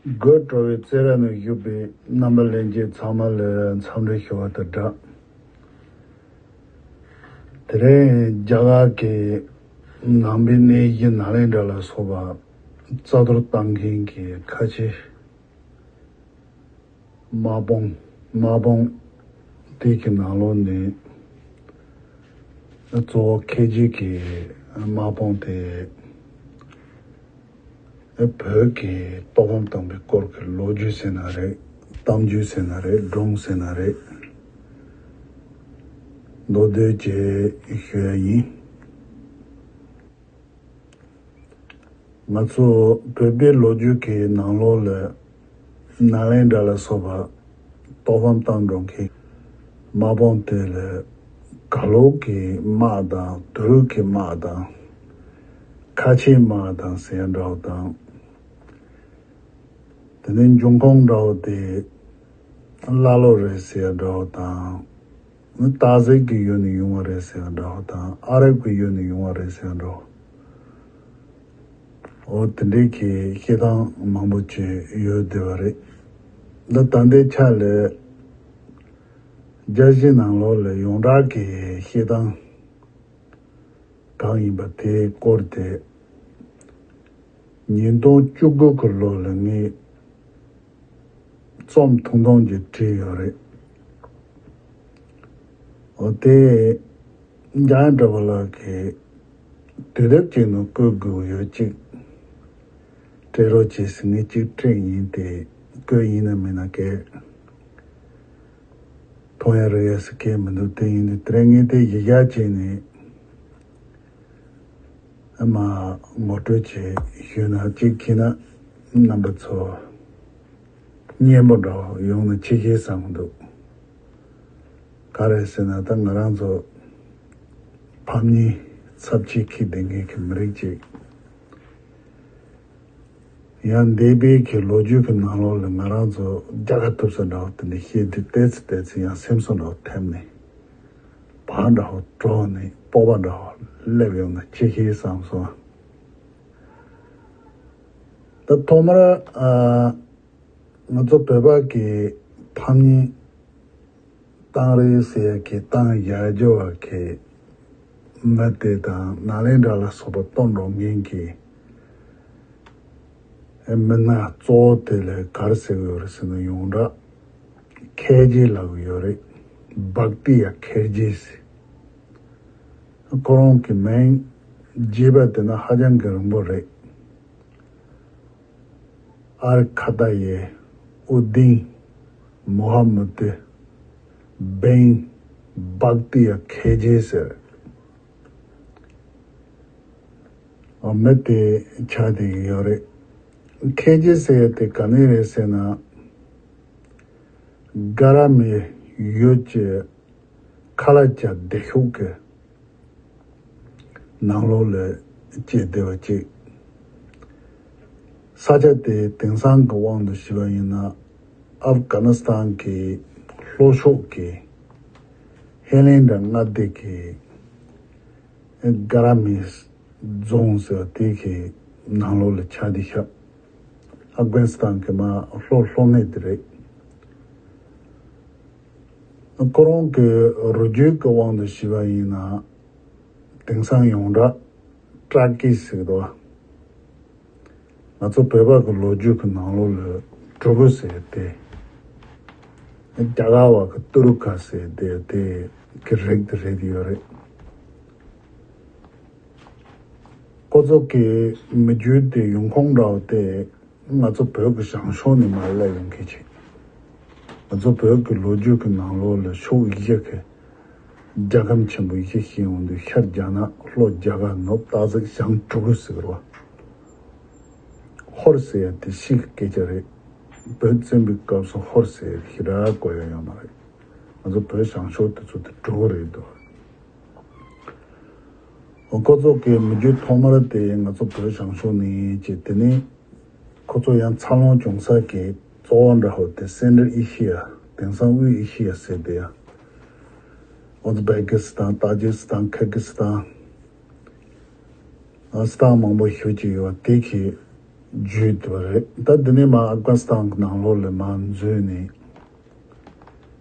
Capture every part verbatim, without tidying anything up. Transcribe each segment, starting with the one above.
དགོད་བྲོ་བའི་རྩེད་ར་ནང་བཞུགས་པའི་རྣམ་པ་ལྷན་རྒྱས་ཚང་མ་ལ་འཚམས་འདྲི་ཞུ་བ་དང་སྦྲགས། དེ་རིང་རྒྱ་གར་གྱི་ནང་པའི་གནས་གཞི་ནཱ་ལེནྡྲ་ལ་སོགས་པ་རྩ་གཏོར་བཏང་མཁན་གྱི་ཁ་ཆེ་དམག་དཔུང་དམག་དཔུང་དེ་གི་ནང་ལོགས་ནས་གཙོ་བོ་ཁེ་ཇི་གི་དམག་དཔུང་དེ་བོད་ཀྱི་རྟོགས་ལམ་དམ་པའི་སྐོར་གྱི་ལོ་རྒྱུས་ཟེར་ན་རེད། གཏམ་རྒྱུད་ཟེར་ན་རེད། སྒྲུང་ཟེར་ན་རེད། མདོར་བསྡུས་ཀྱིས་ཞུ་ཡ་ཡིན། ང་ཚོ་བོད་པའི་ལོ་རྒྱུས་ཀྱི་ནང་ལོགས་ལ་ནཱ་ལེནྡྲ་ལ་སོགས་པ་རྟོགས་ལམ་བཏང་འགྲོ་མཁན་དམག་དཔུང་དེ་ལ་གར་ལུགས་ཀྱི་དམག་དང་། དུར་གྱི་དམག་དང་། ཁ་ཆེའི་དམག་དང་ཟེར་ཡ་འདྲ་བོ་དང་། དེ་ནས་འབྱུང་ཁུངས་འདྲ་བོ་དེ་ཀླ་ཀློ་རེད་ཟེར་ཡ་འདྲ་བོ་དང་། སྟག་གཟིག་གི་ཡུལ་ནས་ཡོང་བ་རེད་ཟེར་ཡ་འདྲ་བོ་དང་། ཨ་རབ་ཀྱི་ཡུལ་ནས་ཡོང་བ་རེད་ཟེར་ཡ་འདྲ་བོ། འོ་དེ་འདྲའི་གི་བཤད་སྟངས་མང་པོ་ཅིག་ཡོད་བསྡད་པ་རེད། ད་ད་ལྟའི་ཆ་ལ་རྒྱལ་སྤྱིའི་ནང་ལོགས་ལ་ཡོངས་གྲགས་ཀྱི་བཤད་སྟངས་གང་ཡིན་པ་དེའི་སྐོར་དེ་ཉིས་སྟོང་བཅུ་དགུ་གི་ལོ་ལ་ངས་རྩོམ་ཐུང་ཐུང་ཅིག་བྲིས་ཡོད་རེད། འོ་དེ་འཇམ་དབྱངས་གྲགས་པ་ལགས་ཀྱིས་དུས་དེབ་ཅིག་ནང་བཀོད་དགོས་ཡོད་ཅིག་སྤྲད་རོགས་བྱེད་ཟེར། ངས་ཅིག་སྤྲད་ཡིན། དེ་བཀོད་ཡིན་ན་མིན་ན་གས་མཐོང་ཡ་རག་ཡ་ཟེར་གས་མི་འདུག་དེ་ཡིན་དུས་དེ་རིང་ངས་དེ་གཞི་བཞག་བྱས་ནས་ཨ་མ་ངོ་སྤྲོད་ཅིག་ཞུས་ན་གཅིག་བྱས་ན་རྣམ་པ་ཚོ་སྙན་པོ་འདྲ་བོ་ཡོང་ན་ཆེ་ཤེས་བསམ་གི་འདུག་ག་རེ་ཟེར་ན་ད་ང་རང་ཚོ་ཕམ་ཉེས་ཚབས་ཆེ་འཁྱེར་བསྡད་མཁན་གྱི་མི་རིགས་ཅིག་ཡང་འདས་པའི་གི་ལོ་རྒྱུས་ཀྱི་ནང་ལོགས་ལ་ང་རང་ཚོ་རྒྱལ་ཁ་ཐོབ་ས་འདྲ་བོ་དེ་འདྲ་བཤད་དུས་ཏོག་ཙམ་ཏོག་ཙམ་ཡང་སེམས་གསོ་འདྲ་བོ་ཐེབས་ནས་བག་འདྲ་བོ་དྲོ་ནས་སྤོབས་པ་འདྲ་བོ་སླེབས་ཡོང་ན་ཆེ་ཤེས་བསམ་སོང་། ད་ཐོག་མར་ཨ་ང་ཚོ་བོད་པ་གི་ཕམ་ཉེས་གཏང་རེས་ཟེར་ཡ་གི་གཏང་ཡ་རྒྱུ་བ་གི་མི་དེ་དང་ནཱ་ལེནྡྲ་ལ་སོགས་པ་གཏོང་འགྲོ་མཁན་གྱི་མི་སྣ་གཙོ་བོ་དེ་ལ་ག་རེ་ཟེར་གི་ཡོད་རེད་ཟེར་ན་ཡོངས་གྲགས་ཁེ་ཇེ་ལབ་གི་ཡོད་རེད། བྷག་ཏི་ཡ་ཁེ་ཇེ་ཟེར། ཁོ་རང་གི་མིང་བརྗེས་པ་དེ་ན་ཧ་ཅང་གི་རིང་པོ་རེད། ཨལ་ཁ་ད་ཡེ་ཨུ་དིན་མུ་ཧམ་མུ་ཏི་བིན་བྷག་ཏི་ཡ་ཁེ་ཇེ་ཟེར། ཨ་མི་དེ་ཆགས་བསྡད་ཀྱི་ཡོད་རེད། ཁེ་ཇེ་ཟེར་ཡ་དེ་ག་ནས་རེད་ཟེར་ན། གྷ་ར་མིའི་ཡུལ་གྱི་ཁ་ལ་ཅ་སྡེ་ཤོག་གི་ནང་ལོགས་ལ་སྐྱེས་བསྡད་པ་ཅིག་ས་ཆ་དེ་དེང་སང་གི་དབང་དུ་བྱས་པ་ཡིན་ན་ཨབ་གྷ་ནི་སི་ཐན་གྱི་ལྷོ་ཕྱོགས་ཀྱི་ཧི་ལན་དང་མངའ་སྡེ་གི་གྷ་ར་མིས་རྫོང་ཟེར་བ་དེ་གི་ནང་ལོགས་ལ་ཆགས་བསྡད་ཤག་ཨབ་གྷ་ནི་སི་ཐན་གྱི་མ་ལྷོ་ལྷོ་ངོས་དེ་རེད། ཁོ་རང་གི་རུས་རྒྱུད་ཀྱི་དབང་དུ་བྱས་པ་ཡིན་ན་དེང་སང་ཡོངས་གྲགས་ཏྲ་ཀི་ཟེར་གི་འདུག་ང་ཚོ་བོད་པ་གི་ལོ་རྒྱུས་ཀྱི་ནང་ལོགས་ལ་གྲུ་གུ་ཟེར་ཏེ། རྒྱ་གར་བ་གི་ཏུ་རུ་ཁ་ཟེར་ཏེ་དེ་གི་རིགས་དེ་རེད་ཡོད་རེད། ཁོ་ཚོ་གི་མི་རྒྱུད་དེ་ཡོང་ཁུངས་འདྲ་བོ་དེ་ང་ཚོ་བོད་ཀྱི་བྱང་ཕྱོགས་ནས་མར་སླེབས་ཡོང་མཁན་ཅིག་ང་ཚོ་བོད་ཀྱི་ལོ་རྒྱུས་ཀྱི་ནང་ལོགས་ལ་ཕྱོགས་བཞི་གི་རྒྱལ་ཁམས་ཆེན་པོ་བཞི་བཤད་ཡོང་དུས་ཤར་རྒྱ་ནག་ལྷོ་རྒྱ་གར་ནུབ་སྟག་གཟིག་བྱང་གྲུ་གུ་ཟེར་བ། ཧོར་ཟེར་ཡ་དེ་ཤི་གི་སྐད་ཆ་རེད། བོད་བཙན་པོའི་སྐབས་སུ་ཧོར་ཟེར་ཡ་དེ་ཞེ་དྲག་གོ་ཡ་ཡོད་མ་རེད། ང་ཚོ་བོད་བྱང་ཕྱོགས་དེ་ཚོ་དེ་གྲུ་གུ་རེད་འདུག་ཁོ་ཚོ་གི་མི་རྒྱུད་ཐོག་མར་དེ་ང་ཚོ་བོད་བྱང་ཕྱོགས་ནས་ཅེས། དེ་ནས་ཁོ་ཚོ་ཡང་འཚར་ལོངས་བྱུང་ས་གི་གཙོ་བོ་འདྲ་བོ་དེ་སེན་ཊྲལ་ཨེ་ཤི་ཡ། དེང་སང་དབུས་ཨེ་ཤི་ཡ་ཟེར་དེ་ཡ། ཨུ་ཛི་བེ་ཀི་སི་ཐན། ཏཱ་ཇི་སི་ཐན། ཁི་གི་སི་ཐན། ཨ་སི་ཐན་མང་པོ་ཞེ་ཅིག་ཡོད་པ་དེ་གི་ བརྒྱུད་དེ་བ་རེད། ད་འདི་ནས་མར་ཨབ་གྷ་སི་ཐན་གྱི་ནང་ལོགས་ལ་མར་འཛུལ་ནས།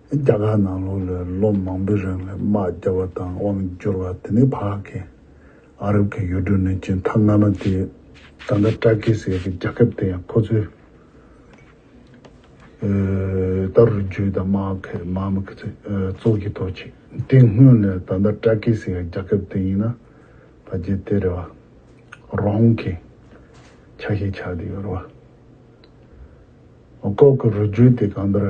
རྒྱ་གར་ནང་ལོགས་ལ་ལོ་མང་པོའི་རིང་ལ་དམག་རྒྱག་པ་དང་དབང་བསྒྱུར་བ། དེ་ནས་ཕར་གྱི་ཨ་རབ་ཀྱི་ཡུལ་གྲུ་ནས་ཀྱང་མཐའ་སྔ་མ་དེ་ད་ལྟ་ཏར་ཀི་ཟེར་གྱི་རྒྱལ་ཁབ་དེ་ཡང་ཁོ་ཚོས་ཨེ་ད་རུ་རྒྱུད་དང་དམག་གི་དམག་མི་གི་ཚོས་ཨེ་གཙོ་གི་ཐོག་ཆེད། དེ་སྔོན་ལ་ད་ལྟ་ཏར་ཀི་ཟེར་གྱི་རྒྱལ་ཁབ་དེ་ཡིན་ན་ཕལ་ཆེར་དེ་རེད་བ། རོམ་གྱི་ཆ་ཤས་ཆགས་བསྡད་ཡོད་རེད་བ། ཁོ་གི་རུ་རྒྱུད་དེ་གང་ལྟར་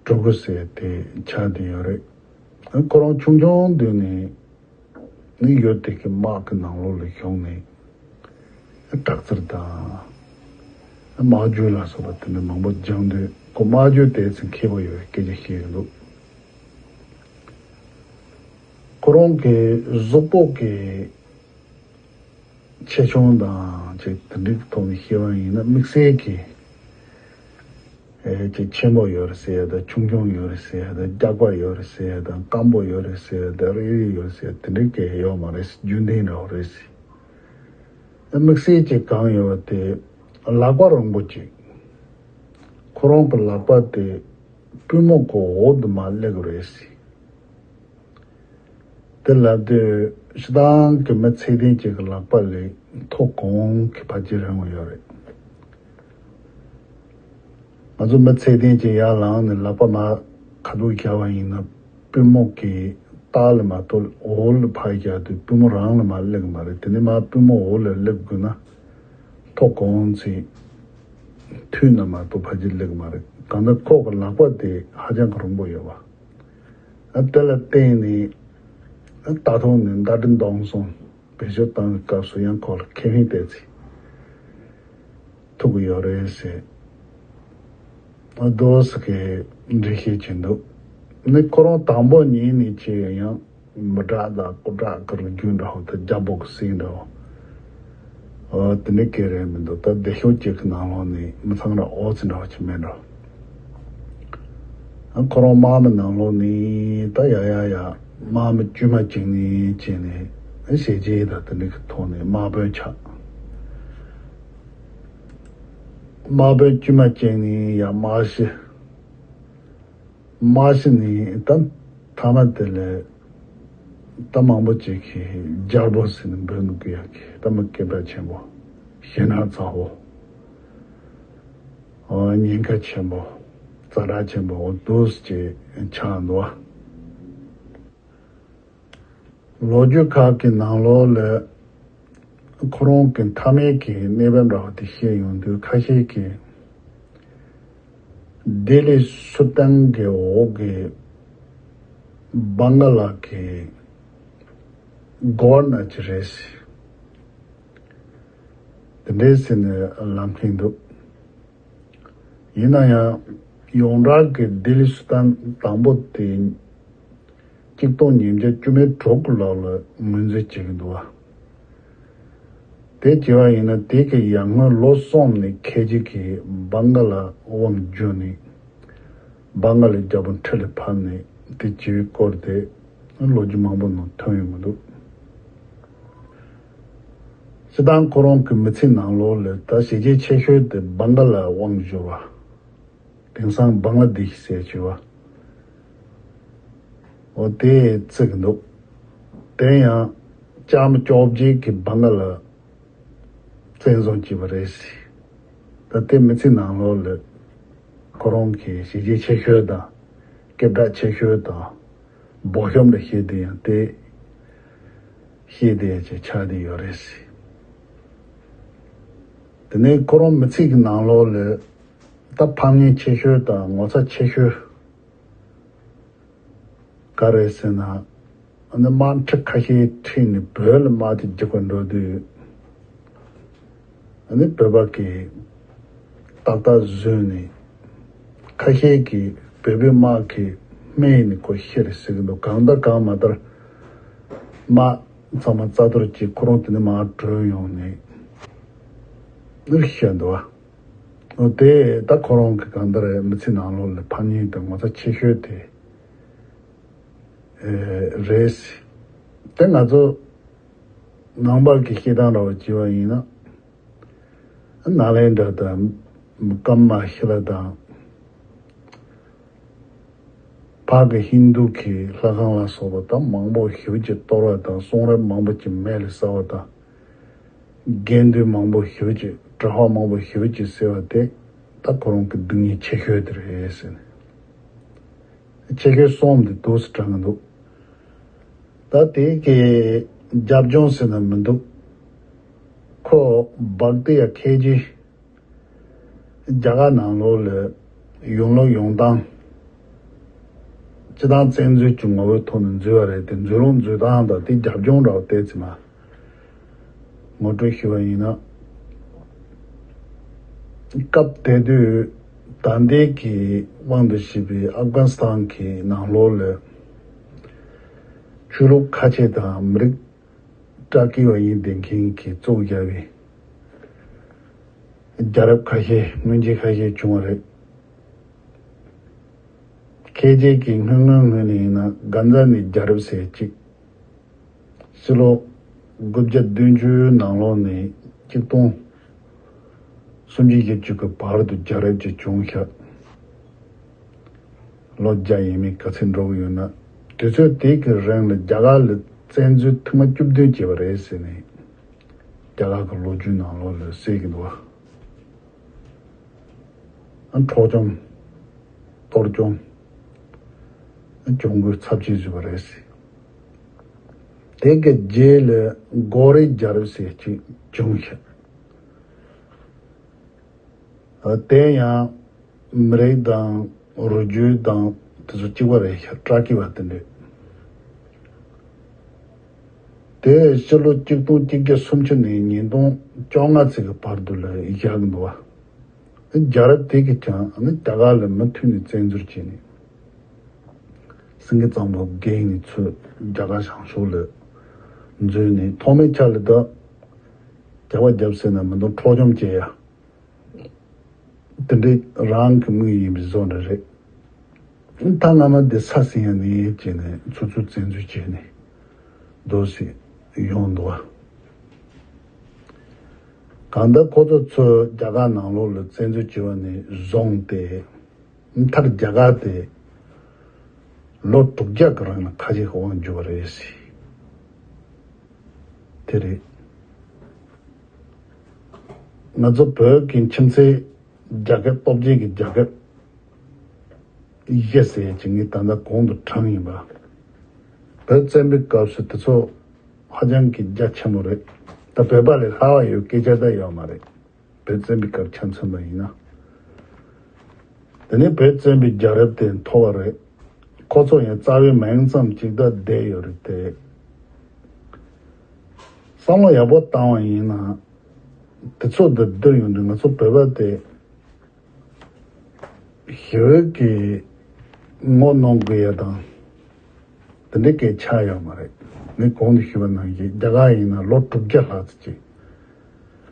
ཀྲུ་གུ་ཟེར་དེ་ཆགས་བསྡད་ཡོད་རེད། ཁོ་རང་ཆུང་ཆུང་དུས་ནས་ནི་ཡུལ་དེ་གི་དམག་གི་ནང་ལོགས་ལ་ཤོང་ནས་དྲག་རྩལ་དང་དམག་རྒྱུག་ལ་སོགས་པ་དེ་འདྲ་མང་པོ་སྦྱངས་དུས། ཁོ་དམག་རྒྱུག་དེ་ཚོ་མཁས་པོ་ཡོད་པའི་སྐད་ཆ་བཤད་ཀྱི་འདུག་ཁོ་རང་གི་གཟུགས་པོ་གི་ཆེ་ཆུང་དང་ཅིག་དེ་འདྲའི་ཐོག་ནས་བཤད་པ་ཡིན་ན། དམིགས་བསལ་གྱི་ཨེ་ཅིག་ཆེན་པོ་ཡོད་རེད་ཟེར་ཡ་དང་། ཆུང་ཆུང་ཡོད་རེད་ཟེར་ཡ་དང་། རྒྱགས་པ་ཡོད་རེད་ཟེར་ཡ་དང་། སྐམ་པོ་ཡོད་རེད་ཟེར་ཡ་དང་། རིལ་རིལ་ཡོད་རེད་ཟེར་ཡ་དེ་འདྲའི་སྐད་ཡོད་མ་རེད། རྒྱུན་ལྡན་འདྲ་བོ་རེད་ཟེར། ཨེ་དམིགས་བསལ་གྱི་གང་ཡོད་པ་དེ་ལག་པ་རིང་པོ་ཅིག་ཁོ་རང་གི་ལག་པ་དེ་པུས་མོ་གི་འོག་ཏུ་མར་སླེབས་ཀྱི་རེད་ཟེར། དེ་ལབ་དུས་སྤྱིར་བཏང་གི་མི་ཚད་ལྡན་ཅིག་གི་ལག་པ་ལས་མཐོ་གོང་གི་ཕལ་ཆེར་རིང་བ་ཡོད་རེད། ང་ཚོ་མི་ཚད་ལྡན་ཅིག་ཡར་ལངས་ནས་ལག་པ་མར་ཁ་ཐུག་བཞག་པ་ཡིན་ན། པུས་མོ་གི་ལྟག་ལ་མ་གཏོགས་འོག་ལ་ཕར་བཞག་དུས་པུས་མོ་རང་ལ་མར་སླེབས་ཀྱི་མ་རེད། དེ་ནས་མར་པུས་མོ་འོག་ལ་སླེབས་དགོས་ན་མཐོ་གོང་ཚད་མཐུད་ན་མ་གཏོགས་ཕལ་ཆེར་སླེབས་ཀྱི་མ་རེད། གང་ལྟར་ཁོ་གི་ལག་པ་དེ་ཧ་ཅང་གི་རིང་པོ་ཡོད་པ། ཨ་དེ་ལ་བརྟེན་ནས་ཨ་ལྟ་ཐོག་ནས་མདའ་གྲི་མདུང་གསུམ་བེད་སྤྱོད་བཏང་བའི་སྐབས་སུ་ཡང་ཁོ་ལ་ཁེ་ཕན་དེ་ཚོ་ཐུག་གི་ཡོད་རེད་ཟེར། ཨ་དོ་ཟེར་གི་འགྲེལ་བཤད་བྱས་འདུག་ནི་ཁོ་རང་དང་པོ་ཉིད་ནས་བྱས་ཡང་མི་དྲག་དང་སྐུ་དྲག་གི་རུ་རྒྱུད་འདྲ་བོ་དང་རྒྱ་སྦོམ་གི་སྲིད་འདྲ་བོ། ཨོ་དེ་འདྲ་ག་རེ་མི་འདུག་ད་སྡེ་ཤོག་གཅིག་གི་ནང་ལོགས་ནས་མི་ཚང་ར་ཨོ་ཙི་འདྲ་བ་ཅིག་མེད་འགྲོ། ཨ་ཁོ་རང་དམག་མི་ནང་ལོགས་ནས་ད་ཡ་ཡ་ཡ་དམག་མི་དཀྱུས་མ་བཅིངས་ནས་བྱས་ནས་ཨ་ཞེ་ཅིག་ད་དེ་འདྲ་གི་ཐོག་ནས་དམག་དཔོན་ཆགས། དམག་དཔོན་དཀྱུས་མ་བཅིངས་ནས་ཡ་དམག་གཞི། མ་གཞི་ནས་ད་མཐའ་མ་དེ་ལས་ད་མང་པོ་ཅིག་གིས་རྒྱལ་པོ་ཟེར་ནས་འབོད་འདུག་གི་ཡ་གི། ད་མི་སྐད་གྲགས་ཆེན་པོ། ཞེ་ན་ཚ་བོ། ཨོ་ཉེན་ཁ་ཆེན་པོ། ཛ་དྲག་ཆེན་པོ། འོ་འདུག་སེ་ཅིག་ཆགས་འདུག་བ། ལོ་རྒྱུས་ཁག་གི་ནང་ལོགས་ལ་ཁོ་རང་གི་མཐའ་མའི་གི་གནས་བབ་འདྲ་བ་དེ་བཤད་ཡོང་དུས། ཁ་ཤས་ཀྱིས་ལྡི་ལི་སུལ་ཏན་གྱི་འོག་གི་བང་ག་ལ་གི་གོ་ཝར་ནར་ཅིག་རེད་ཟེར། དེ་འདྲས་ཟེར་ནས་ལབ་མཁན་འདུག་ཡིན་ན་ཡང་ཡོངས་གྲགས་ཀྱི་ལྡི་ལི་སུལ་ཏན་དང་པོ་དེ་གཅིག་སྟོང་ཉིས་བརྒྱ་བཅུ་མེད་དྲུག་གི་ལོ་ལ་ངོས་འཛིན་བྱེད་ཀྱི་འདུག་བ། དེ་བྱས་པ་ཡིན་ན་དེ་གི་ཡར་སྔོན་ལོ་གསུམ་ནས་ཁལ་གཅིག་གིས་བང་ག་ལ་དབང་བསྒྱུར་ནས་བང་ག་ལའི་རྒྱལ་པོ་འཕྲིན་ལས་ཕབ་ནས་དེ་བྱས་པའི་སྐོར་དེ་ལོ་རྒྱུས་མང་པོ་ནང་ཐོན་ཡོང་གི་འདུག་སྤྱིར་བཏང་ཁོ་རང་གི་མི་ཚེ་ནང་ལོགས་ལ་ད་གཞི་རྒྱ་ཆེ་ཤོས་དེ་བང་ག་ལ་དབང་བསྒྱུར་བ། དེང་སང་བང་ལ་དེ་ཤི་ཟེར་བྱས་པ། འོ་དེ་བརྩི་གི་འདུག་དེ་ཡང་ལྕགས་མོ་བཅོ་བརྒྱད་ཀྱིས་བང་ག་ལ་བཙན་བཟུང་བྱས་པ་རེད་ཟེར། ད་དེ་མི་ཚེ་ནང་ལོགས་ལ་ཁོ་རང་གི་གཞི་རྒྱ་ཆེ་ཤོས་དང་སྐད་གྲགས་ཆེ་ཤོས་དང་འབོར་གཤམ་ལ་བཤད་དེ་ཡང་དེ་བཤད་དེ་ཡང་ཆགས་བསྡད་ཡོད་རེད་ཟེར། དེ་ནས་ཁོ་རང་མི་ཚེ་གི་ནང་ལོགས་ལ་ད་ཕམ་ཉེས་ཆེ་ཤོས་དང་ངོ་ཚ་ཆེ་ཤོས་ག་རེ་ཟེར་ན། ཨ་ནི་དམག་འཁྲུག་ཁ་ཤས་ཁྲིད་ནས་བོད་ལ་དམག་དེ་རྒྱག་པར་འགྲོ་དུས། ཨ་ནི་བོད་པ་གིས་ཏག་ཏག་བཟོས་ནས། ཁ་ཤས་ཀྱིས་བོད་པའི་དམག་གིས་རྨས་ནས་ཁོ་ཤི་རེད་ཟེར་གྱི་འདུག་གང་ལྟར་གང་མ་ལྟར་དམག་ཚང་མ་རྩ་གཏོར་གྱིས་ཁོ་རང་དེ་ནས་མར་བྲོས་ཡོང་ནས་ཤི་འདུག་བ། དེ་ད་ཁོ་རང་གི་གང་ལྟར་མི་ཚེ་ནང་ལོགས་ལ་ཕམ་ཉེས་དང་ངོ་ཚ་ཆེ་ཤོས་དེ་རེད། དེ་ང་ཚོ་ནང་པ་གི་བཤད་སྟངས་འདྲ་བོ་བྱས་པ་ཡིན་ན། ནཱ་ལེནྡྲ་དང་ཀ་མ་ཤི་ལ་དང་། ཕར་གྱི་ཧིན་དུ་གི་ལྷ་ཁང་ལ་སོགས་པ་དང་མང་པོ་ཞེ་པོ་ཅིག་གཏོར་བ་དང་། གསུང་རབ་མང་པོ་ཅིག་མེ་ལ་བསྲེགས་པ་དང་། དགེ་འདུན་མང་པོ་ཞེ་པོ་ཅིག། གྲྭ་པ་མང་པོ་ཞེ་པོ་ཅིག་བསད་པ་དེ་ད་ཁོ་རང་གི་སྡུག་བསྔལ་ཆེ་ཤོས་དེ་རེད་ཟེར་ནས། ཆེ་ཤོས་གསུམ་དེ་འདུག་སེ་དྲན་གྱི་འདུག། ད་དེ་གི་རྒྱབ་ལྗོངས་ཟེར་ན་མི་འདུག། ཁོ་བྷག་ཏི་ཡ་ཁེ་ཇི། རྒྱ་གར་ནང་ལོགས་ལ་ཡོང་ལུགས་ཡོང་སྟངས། སྤྱིར་བཏང་བཙན་འཛུལ་གྱི་ངོ་བོའི་ཐོག་ནས་འཛུལ་བ་རེད་དེ། འཛུལ་ལུགས་འཛུལ་སྟངས་དང་དེ་རྒྱབ་ལྗོངས་འདྲ་བོ་བལྟས་ཚེ་མ། ངོ་སྤྲོད་ཞུས་པ་ཡིན་ན། སྐབས་དེ་དུས་ད་ལྟའི་གི་དབང་དུ་བྱས་པའི་ཨབ་གྷ་ནི་སི་ཐན་གྱི་ནང་ལོགས་ལ་ཆོས་ལུགས་ཁ་ཆེ་དང་མི་རིགས་སྐྲག་སྐྱིད་པ་ཡིན་བསྡད་མཁན་གྱིས་བཙུགས་བཞག་པའི་རྒྱལ་རབས་ཁ་ཤས། སྔོན་ཆད་ཁ་ཤས་བྱུང་བ་རེད། ཁེ་ཇེ་གི་སྔོན་སྔོན་སྔོན་ནས་ཡིན་ན་གྷན་ཛ་ནི་རྒྱལ་རབས་ཟེར་གཅིག། ཕྱི་ལོ་དགུ་བརྒྱ་བདུན་ཅུ་ནང་ལོགས་ནས་གཅིག་སྟོང་སུམ་ཅུ་བཞི་བཅུ་གི་བར་དུ་རྒྱལ་རབས་ཅིག་བྱུང་ཤག། ལོ་བརྒྱ་ཡས་མས་ག་ཚོད་འགྲོ་གི་ཡོད་ན། དུས་ཚོད་དེ་གི་རིང་ལ་རྒྱ་གར་ལ་བཙན་འཛུལ་ཐེངས་མ་བཅུ་བདུན་བྱས་པ་རེད་ཟེར་ནས་རྒྱ་གར་གི་ལོ་རྒྱུས་ནང་ལོགས་ལ་གསལ་གི་འདུག་བ། འཕྲོག་བཅོམ། གཏོར་བཅོམ། གྱོང་གུན་ཚབས་ཆེ་བཟོས་པ་རེད། དེ་གི་རྗེས་ལ་གོ་རི་རྒྱལ་རབས་ཟེར་གཅིག་བྱུང་ཤག། དེ་ཡང་མི་རིགས་དང་རུས་རྒྱུད་དང་དེ་ཚོ་གཅིག་པ་རེད་ཤག། སྐྲག་སྐྱིད་པ་དེ་འདྲས། དེ་ཕྱི་ལོ་གཅིག་སྟོང་གཅིག་བརྒྱ་སུམ་ཅུ་ནས་ཉིས་སྟོང་བཅོ་ལྔ་ཚེ་གི་བར་དུ་ལ་བཞག་གི་འདུག་བ། རྒྱལ་རབས་དེ་གིས་ཀྱང་ནི་རྒྱ་གར་ལ་མུ་མཐུད་ནས་བཙན་འཛུལ་བྱས་ནས། སེང་གེ་གཙང་པོ་རྒན་ནས་ཚུར་རྒྱ་གར་བྱང་ཕྱོགས་ལ་འཛུལ་ནས། ཐོག་མའི་ཆ་ལ་ད་རྒྱག་པ་རྒྱབ་ཟེར་ན་མི་འདུག། འཕྲོག་བཅོམ་བྱས་ཡ། དེ་འདྲའི་རང་གི་དམིགས་ཡིན་པའི་བཟོ་འདྲ་རེད། ད་སྔ་མ་དེ་ས་ཟིན་ཡ་ནི་བྱས་ནས་ཚུར་ཚུར་བཙན་འཛུལ་བྱས་ནས་འདུག་སེ་ཡོང་འདུག་བ། གང་ལྟར་ཁོ་ཚོ་ཚུར་རྒྱ་གར་ནང་ལོགས་ལ་བཙན་འཛུལ་བྱས་པ་ནས་བཟུང་སྟེ། མཐར་རྒྱ་གར་དེ་ལོ་དྲུག་བརྒྱ་གི་རིང་ལ་ཁ་ཆེ་གི་དབང་བསྒྱུར་བ་རེད་ཟེར། དེ་རེད། ང་ཚོ་བོད་ཀྱི་ཁྱིམ་མཚེས་རྒྱལ་ཁབ། སྟོབས་ཆེན་གྱི་རྒྱལ་ཁབ་བཞི་ཟེར་གྱི་ངས་ད་ལྟ་གོང་དུ་དྲངས་ཡིན་པ། བོད་བཙན་པོའི་སྐབས་སུ་དེ་ཚོ་ཧ་ཅང་གི་རྒྱ་ཆེན་པོ་རེད། ད་བོད་པ་ལས་ལྷག་པ་ཡོད་སྐད་ཆ་ད་ཡོད་མ་རེད། བོད་བཙན་པོའི་སྐབས་ཆ་མཚོན་པ་ཡིན་ན། དེ་ནས་བོད་བཙན་པོའི་རྒྱལ་རབས་དེ་མཐོ་བ་རེད། ཁོ་ཚོ་ཡང་རྩ་བའི་མིང་ཙམ་གཅིག་ད་བསྡད་ཡོད་རེད་དེ། བསམ་བློ་ཡག་པོ་བཏང་བ་ཡིན་ན། དེ་ཚོ་འདི་བསྡུར་ཡོང་དུས་ང་ཚོ་བོད་པ་དེ་ཞི་བའི་གི་ངོ་གནོང་དགོས་ཡ་དང་། དེ་འདྲའི་སྐད་ཆ་ཡོད་མ་རེད། ངས་གོང་དུ་ཞུས་པ་ནང་བཞིན་རྒྱ་གར་ཡིན་ན་ལོ་དྲུག་བརྒྱ་ལྷག་ཙམ་ཅིག།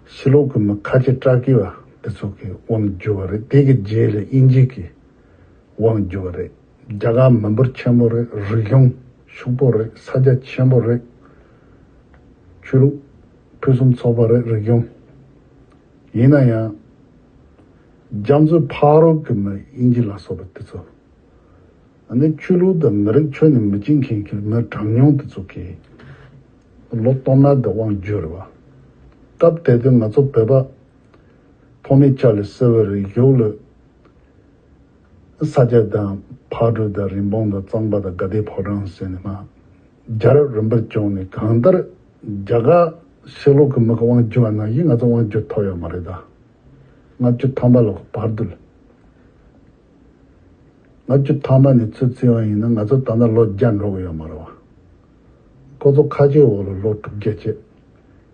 ཕྱི་ལོགས་ཀྱི་མི་ཁ་ཆེ་སྐྲག་སྐྱིད་པ་དེ་ཚོ་གིས་དབང་བསྒྱུར་བ་རེད། དེ་གི་རྗེས་ལ་དབྱིན་ཇི་གིས་དབང་བསྒྱུར་བ་རེད། རྒྱ་གར་མི་འབོར་ཆེན་པོ་རེད། རིག་གཞུང་ཕྱུག་པོ་རེད། ས་ཆ་ཆེན་པོ་རེད། ཆོས་ལུགས་ཕུན་སུམ་ཚོགས་པ་རེད། རིག་གཞུང་། ཡིན་ན་ཡང་རྒྱ་མཚོའི་ཕ་རོལ་གྱི་མི་དབྱིན་ཇི་ལ་སོགས་པ་དེ་ཚོ། ཨ་ནི་ཆོས་ལུགས་དང་མི་རིགས་ཆོས་ནི་མི་གཅིག་མཁན་གྱི་མི་གྲངས་ཉུང་དེ་ཚོ་གིས་ལོ་སྟོང་ལྔ་དེ་དབང་བསྒྱུར་བ། སྐབས་དེ་དུས་ང་ཚོ་བོད་པ་ཐོག་མའི་ཆ་ལ་གསེར་བའི་རིག་གཞུང་ལ། ས་སྐྱ་དང་ཕག་གྲུ་དང་རིན་སྤུངས་དང་གཙང་པ་དང་དགའ་ལྡན་ཕོ་བྲང་ཟེར་ནས་མ། རྒྱལ་རབས་རིམ་པར་བྱུང་ནས། གང་ལྟར་རྒྱ་གར་ཕྱི་ལོགས་ཀྱི་མི་གི་དབང་བསྒྱུར་བ་ནང་བཞིན་ང་ཚོ་དབང་བསྒྱུར་ཐུབ་ཡོད་མ་རེད་ད། ལྔ་བཅུ་ཐམ་པ་ལོ་གི་བར་དུ་ལ། ལྔ་བཅུ་ཐམ་པ་ནས་ཚུར་བརྩིས་པ་ཡིན་ན་ང་ཚོ་ད་ལྟ་ལོ་བརྒྱ་འགྲོ་གི་ཡོད་མ་རེད་བ། ཁོ་ཚོ་ཁ་ཆེའི་འོག་ལ་ལོ་དྲུག་བརྒྱ་བྱས།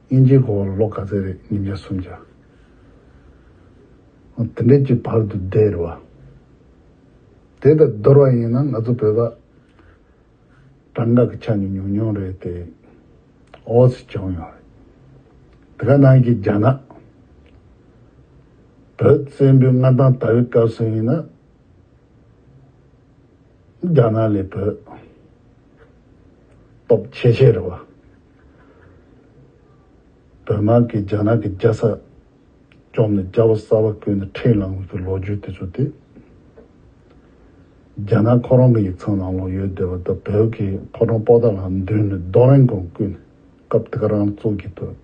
དབྱིན་ཇིའི་འོག་ལ་ལོ་ག་ཚད་རེད། ཉིས་བརྒྱ་སུམ་བརྒྱ། དེ་འདྲའི་ཅིག་བར་དུ་བསྡད་རེད་བ། དེ་དང་བསྡུར་བ་ཡིན་ན་ང་ཚོ་བོད་པ་གྲངས་ཀ་གི་ཆ་ནས་ཉུང་ཉུང་རེད་དེ། འོ་ཙི་བྱུང་ཡོད་རེད། དེ་ག་ནང་གི་རྒྱ་ནག་བོད་བཙན་པོའི་མངའ་ཐང་དར་བའི་སྐབས་སུ་ཡིན་ན། རྒྱ་ནག་ལས་བོད་སྟོབས་ཆེ་ཤོས་རེད་བ། བོད་དམག་གིས་རྒྱ་ནག་གི་རྒྱལ་ས་ བཅོམ་ནས་རྒྱལ་པོ་གསར་པ་བསྐོས་ནས་ཁྲིམས་བླངས་པའི་ལོ་རྒྱུས་དེ་ཚོ་དེ། རྒྱ་ནག་ཁོ་རང་གི་ཡིག་ཚང་ནང་ལོགས་ཡོད་བསྡད་པ་དང་། བོད་ཀྱི་ཕོ་བྲང་པོ་ཏཱ་ལ་མདུན་ནས་རྡོ་རིང་གང་བརྐོས་ནས། སྐབས་དེ་ག་རང་བཙུགས་ཀྱི་འདུག་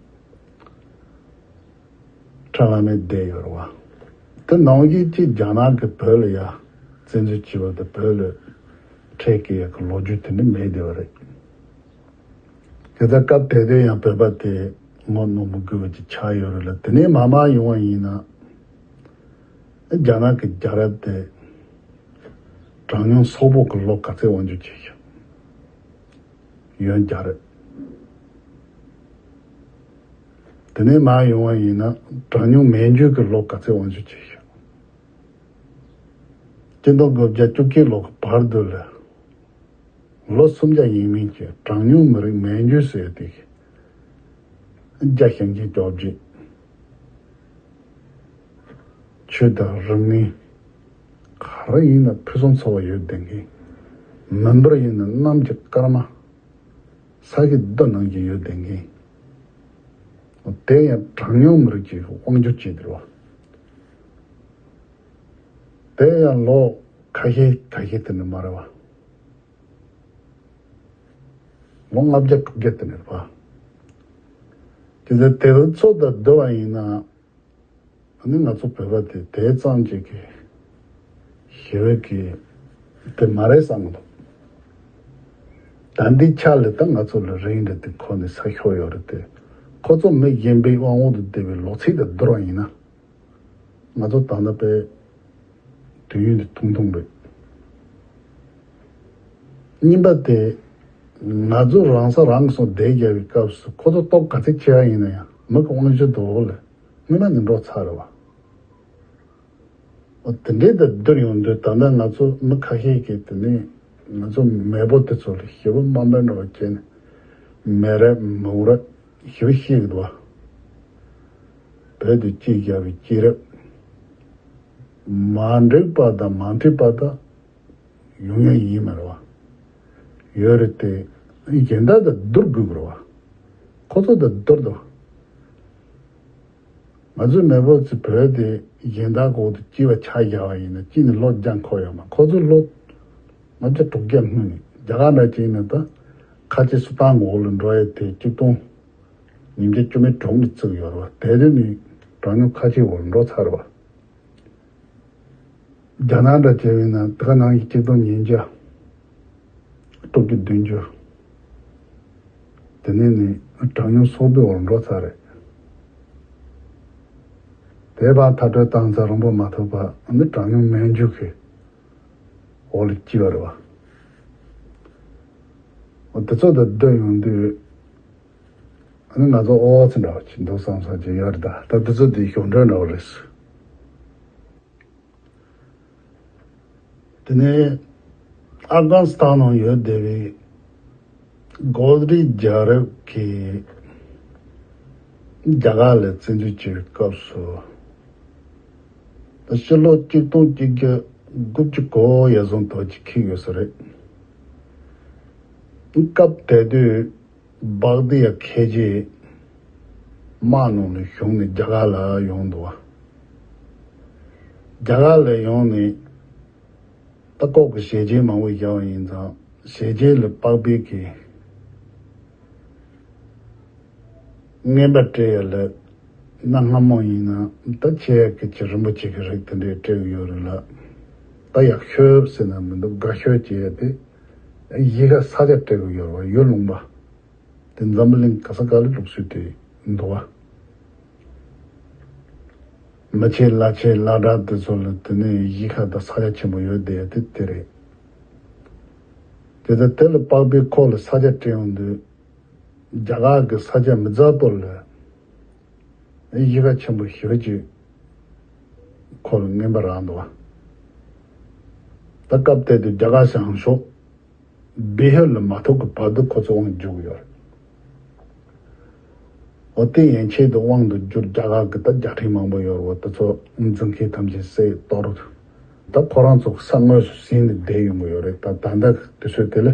ཁྲ་ལམ་མེ་བསྡད་ཡོད་རེད་བ། དེ་ནང་བཞིན་གཅིག་རྒྱ་ནག་གིས་བོད་ལ་ཡ་བཙན་འཛུལ་བྱས་པ་དང་། བོད་ལ་ཁྲལ་བཀལ་ཡག་གི་ལོ་རྒྱུས་དེ་འདྲ་མེད་བསྡད་པ་རེད། དེ་ལྟར་སྐབས་དེ་དུས་ཡང་བོད་པ་དེ་ངོ་གནོང་མི་དགོས་པ་ཅིག་ཆགས་ཡོད་རེད་ལ། དེ་ནས་མར་མར་ཡོང་བ་ཡིན་ན། རྒྱ་ནག་གི་རྒྱལ་རབས་དེ་གྲངས་ཉུང་སོག་པོ་གི་ལོ་ག་ཚད་དབང་སྒྱུར་བྱས་ཤག་ཡོན་རྒྱལ་རབས། དེ་ནས་མར་ཡོང་བ་ཡིན་ན་གྲངས་ཉུང་མན་ཇུ་གི་ལོ་ག་ཚད་དབང་སྒྱུར་བྱས་ཤག་སྤྱི་ལོ་དགུ་བརྒྱ་བཅུ་གཅིག་ལོ་གི་བར་དུ་ལ། ལོ་སུམ་བརྒྱ་ཡིན་མིན་གྱི་གྲངས་ཉུང་མི་རིགས་མན་ཇུ་ཟེར་དེ། རྒྱ་ཞིང་ཆེན་བཅོ་བརྒྱད། ཆོས་དང་རིག་གནས། ག་རེ་ཡིན་ན་ཕུན་སུམ་ཚོགས་པ་ཡོད་བསྡད་མཁན། མི་འབོར་ཡིན་ན་གནམ་གྱི་སྐར་མ། ས་གི་རྡོ་ནང་བཞིན་ཡོད་བསྡད་མཁན། དེ་ཡང་གྲངས་ཉུང་མི་རིགས་ཀྱི་དབང་སྒྱུར་བྱས་བསྡད་པ། དེ་ཡང་ལོ་ཁ་ཤས་ཁ་ཤས་དེ་འདྲ་མ་རེད་བ། ལོ་ལྔ་བརྒྱ་དྲུག་བརྒྱ་དེ་འདྲ་རེད་བ། དེ་ཚོ་དེ་ཚོ་དང་བསྡུར་བ་ཡིན་ན། ཨ་ནི་ང་ཚོ་བོད་པ་དེ་དེ་ཙམ་ཅིག་གི་ཞེ་པོ་གི་དེ་མ་རེད་བསམ་གི་འདུག་ད་འདི་ཆ་ལ་ད་ང་ཚོ་ལ་རིང་འདྲ་དེ་ཁོ་ནས་ས་ཤོར་ཡོད་རེད་དེ། ཁོ་ཚོ་མི་གཞན་པའི་དབང་འོག་ཏུ་བསྡད་པའི་ལོ་ཚིགས་དང་བསྡུར་བ་ཡིན་ན། ང་ཚོ་ད་ལྟ་པའི་དུས་ཡུན་འདི་ཐུང་ཐུང་རེད། གཉིས་པ་དེ། ང་ཚོ་རང་ས་རང་གི་སོང་བསྡད་རྒྱག་པའི་སྐབས་སུ་ཁོ་ཚོ་སྟོབས་ག་ཚད་ཆེ་བ་ཡིན་ན་ཡང་མི་གི་དབང་སྒྱུར་དུ་འོག་ལ་སྔོན་མ་ནས་འགྲོ་ཚར་རེད་བ། འོ་དེ་འདྲའི་དང་བསྡུར་ཡོང་དུས་ད་ལྟ་ང་ཚོ་མི་ཁ་ཤས་ཀྱིས་དེ་ནས་ང་ཚོ་མེས་པོ་དེ་ཚོ་ལ་ཞེ་པོ་དམའ་འབེབས་འདྲ་བ་བྱས་ནས། མི་རབས་མི་རབས་ཞེ་པོ་བཤད་ཀྱི་འདུག་བ། བོད་དུ་སྐྱེས་བཞག་པའི་སྐྱེས་རབས། མ་འགྲིག་པ་དང་མ་མཐུན་པ་དང་ཡོང་ཡ་ཡིན་མ་རེད་བ། ཡོད་རེད་དེ། གཞན་དག་དང་བསྡུར་དགོས་ཀྱི་རེད་བ། ཁོ་ཚོ་དང་བསྡུར་དང་། ང་ཚོའི་མེས་པོ་ཚོ་བོད་དེ་གཞན་དག་གི་འོག་ཏུ་སྐྱེས་པ་ཆགས་བཞག་པ་ཡིན་ན་གཅིག་ནས་ལོ་བརྒྱ་འཁོར་ཡོད་མ། ཁོ་ཚོ་ལོ་ལྔ་བརྒྱ་དྲུག་བརྒྱ་སྔོན་ནས། རྒྱ་གར་འདྲ་ཅིག་ཡིན་ན་ད་ཁ་ཆེ་སུ་ཏང་གི་འོག་ལ་འགྲོ་ཡ་དེ་གཅིག་སྟོང་ཉིས་བརྒྱ་བཅུ་མེད་དྲུག་ནས་བཙུགས་ཡོད་རེད་བ། དེ་དུས་ནས་གྲངས་ཉུང་ཁ་ཆེའི་འོག་ལ་འགྲོ་ཚར་བ། རྒྱ་ནག་འདྲ་བྱས་པ་ཡིན་ན་དེ་ག་ནང་བཞིན་གཅིག་སྟོང་ཉིས་བརྒྱ། དྲུག་ཅུ་བདུན་ཅུ། དེ་ནས་ནི་གྲངས་ཉུང་སོག་པོའི་འོག་འགྲོ་ཚར་རེད། དེ་བར་མཐར་སྐྲོད་བཏང་ཚར་རིང་པོ་མ་ཐོགས་པ་ནི་གྲངས་ཉུང་མན་ཇུ་གི་འོག་ལ་སྐྱེས་པ་རེད་བ། འོ་དེ་ཚོ་དང་བསྡུར་ཡོང་དུས། ཨ་ནི་ང་ཚོ་ཨོ་ཙི་འདྲ་བ་ཅིག་འདུག་བསམ་བསམ་ཅིག་ཡོད་རེད། ད་ད་དེ་ཚོ་དེ་ཞོར་འཕྲོས་འདྲ་བ་རེད། དེ་ནས་ཨབ་གྷ་ནི་སི་ཐན་ནང་ཡོད་བསྡད་པའི་གོ་དྲི་རྒྱལ་རབས་ཀྱིས་རྒྱ་གར་ལ་བཙན་འཛུལ་བྱས་པའི་སྐབས་སུ། ད་ཕྱི་ལོ་གཅིག་སྟོང་གཅིག་བརྒྱ་དགུ་བཅུ་གོ་ཡ་བཟུང་དོ་ཅིག་འཁེལ་ཡོད་ས་རེད། སྐབས་དེ་དུས། སྦག་ཏི་ཡ་ཁེ་ཆེ་དམག་ནང་ལ་ཞུགས་ནས་རྒྱ་གར་ལ་ཡོང་འདུག་བ། རྒྱ་གར་ལ་ཡོང་ནས་ད་ལྐོག་གི་ཞལ་ཆེམས་མང་པོ་བཞག་པ་ཡིན་ཙང་། ཞལ་ཆེམས་ལ་པགས་པའི་གི་རྔན་པ་སྤྲད་ཡ་ལ། གནའ་སྔ་མོ་ཡིན་ན་ད་ཆེ་ཡ་གི་ཅི་རིན་པོ་ཆེ་གི་རིགས་དེ་འདྲས་སྤྲད་གི་ཡོད་རེད་ལ། ད་ཡག་ཤོས་ཟེར་ན་མི་འདུག་དགའ་ཤོས་བྱེད་ཡ་དེ་གཞིས་ཀ་ས་ཆ་སྤྲད་གི་ཡོད་རེད་བ། ཡུལ་ལུང་པ། དེ་འཛམ་བུ་གླིང་ག་ས་ག་ལ་ལུགས་སྲོལ་དེ་འདུག་བ། མི་ཆེ་བླ་ཆེ་བླ་གྲྭ་དེ་ཚོ་ལ་དེ་ནས་གཞིས་ཀ་དང་ས་ཆ་ཆེན་པོ་ཡོད་བསྡད་ཡ་དེ་དེ་རེད། དེ་ལྟར་དེ་ལ་པགས་པའི་ཁོ་ལ་ས་ཆ་སྤྲད་ཡོང་དུས། རྒྱ་གར་གྱི་ས་ཆ་མི་འཛའ་ཏོ་ལ་གཞིས་ཀ་ཆེན་པོ་ཞེ་པོ་ཅིག་ཁོ་ལ་རྔན་པ་རག་འདུག་བ། ད་སྐབས་དེ་དུས་རྒྱ་གར་བྱང་ཕྱོགས་བི་ཧར་ལ་མ་ཐུག་གི་བར་དུ་ཁོ་ཚོ་དབང་བསྒྱུར་གི་ཡོད་རེད། འོ་དེ་ཡན་ཆད་དུ་དབང་དུ་བསྒྱུར། རྒྱ་གར་གྱི་ད་རྒྱལ་ཕྲན་མང་པོ་ཡོད་རེད་བ། དེ་ཚོ་འཛིན་མཁན་ཐམས་ཅད་བསད་གཏོར། ད་ཁོ་རང་ཚོ་ས་དངོས་སུ་ཟིན་ནས་བསྡད་ཡོང་གི་ཡོད་རེད། ད་ད་ལྟ་དུས་ཚོད་དེ་ལ།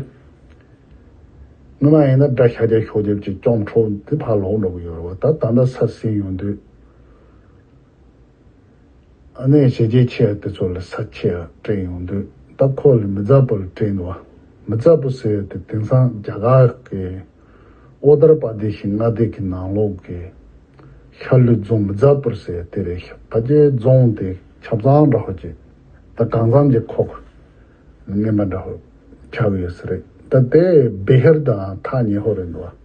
སྔོན་མ་ཡིན་ན་དགྲ་ཤ་རྒྱགས་ཤོག་རྒྱབ་ཀྱི་བཅོམ་འཕྲོག་དེ་ཕར་ལོག་འགྲོ་གི་ཡོད་རེད་བ། ད་ད་ལྟ་ས་ཟིན་ཡོང་དུས། ཨ་ནི་ཞེ་ཆེ་ཆེ་དེ་ཚོ་ལ་ས་ཆེ་སྤྲད་ཡོང་དུས། ད་ཁོ་ལ་མི་ཛ་པུར་སྤྲད་འདུག་བ། མི་ཛ་པུར་ཟེར་དེ་དེང་སང་རྒྱ་གར་གྱི་ཨོ་ཏར་པ་དེ་ཤི་མངའ་སྡེ་གི་ནང་ལོགས་ཀྱི་ཤར་ལྷོའི་རྫོང་མི་ཛ་པུར་ཟེར་དེ་རེད། ཕལ་ཆེར་རྫོང་དེ་ཆ་ཚང་འདྲ་བོ་ཅིག་ད་གང་འཚམ་གྱི་ཁོག་ངན་པ་འདྲ་བོ་ཆགས་ཡོད་ས་རེད། ད་དེ་བི་ཧར་དང་ཐག་ཉེ་ཧོ་རེད་འདུག་བ།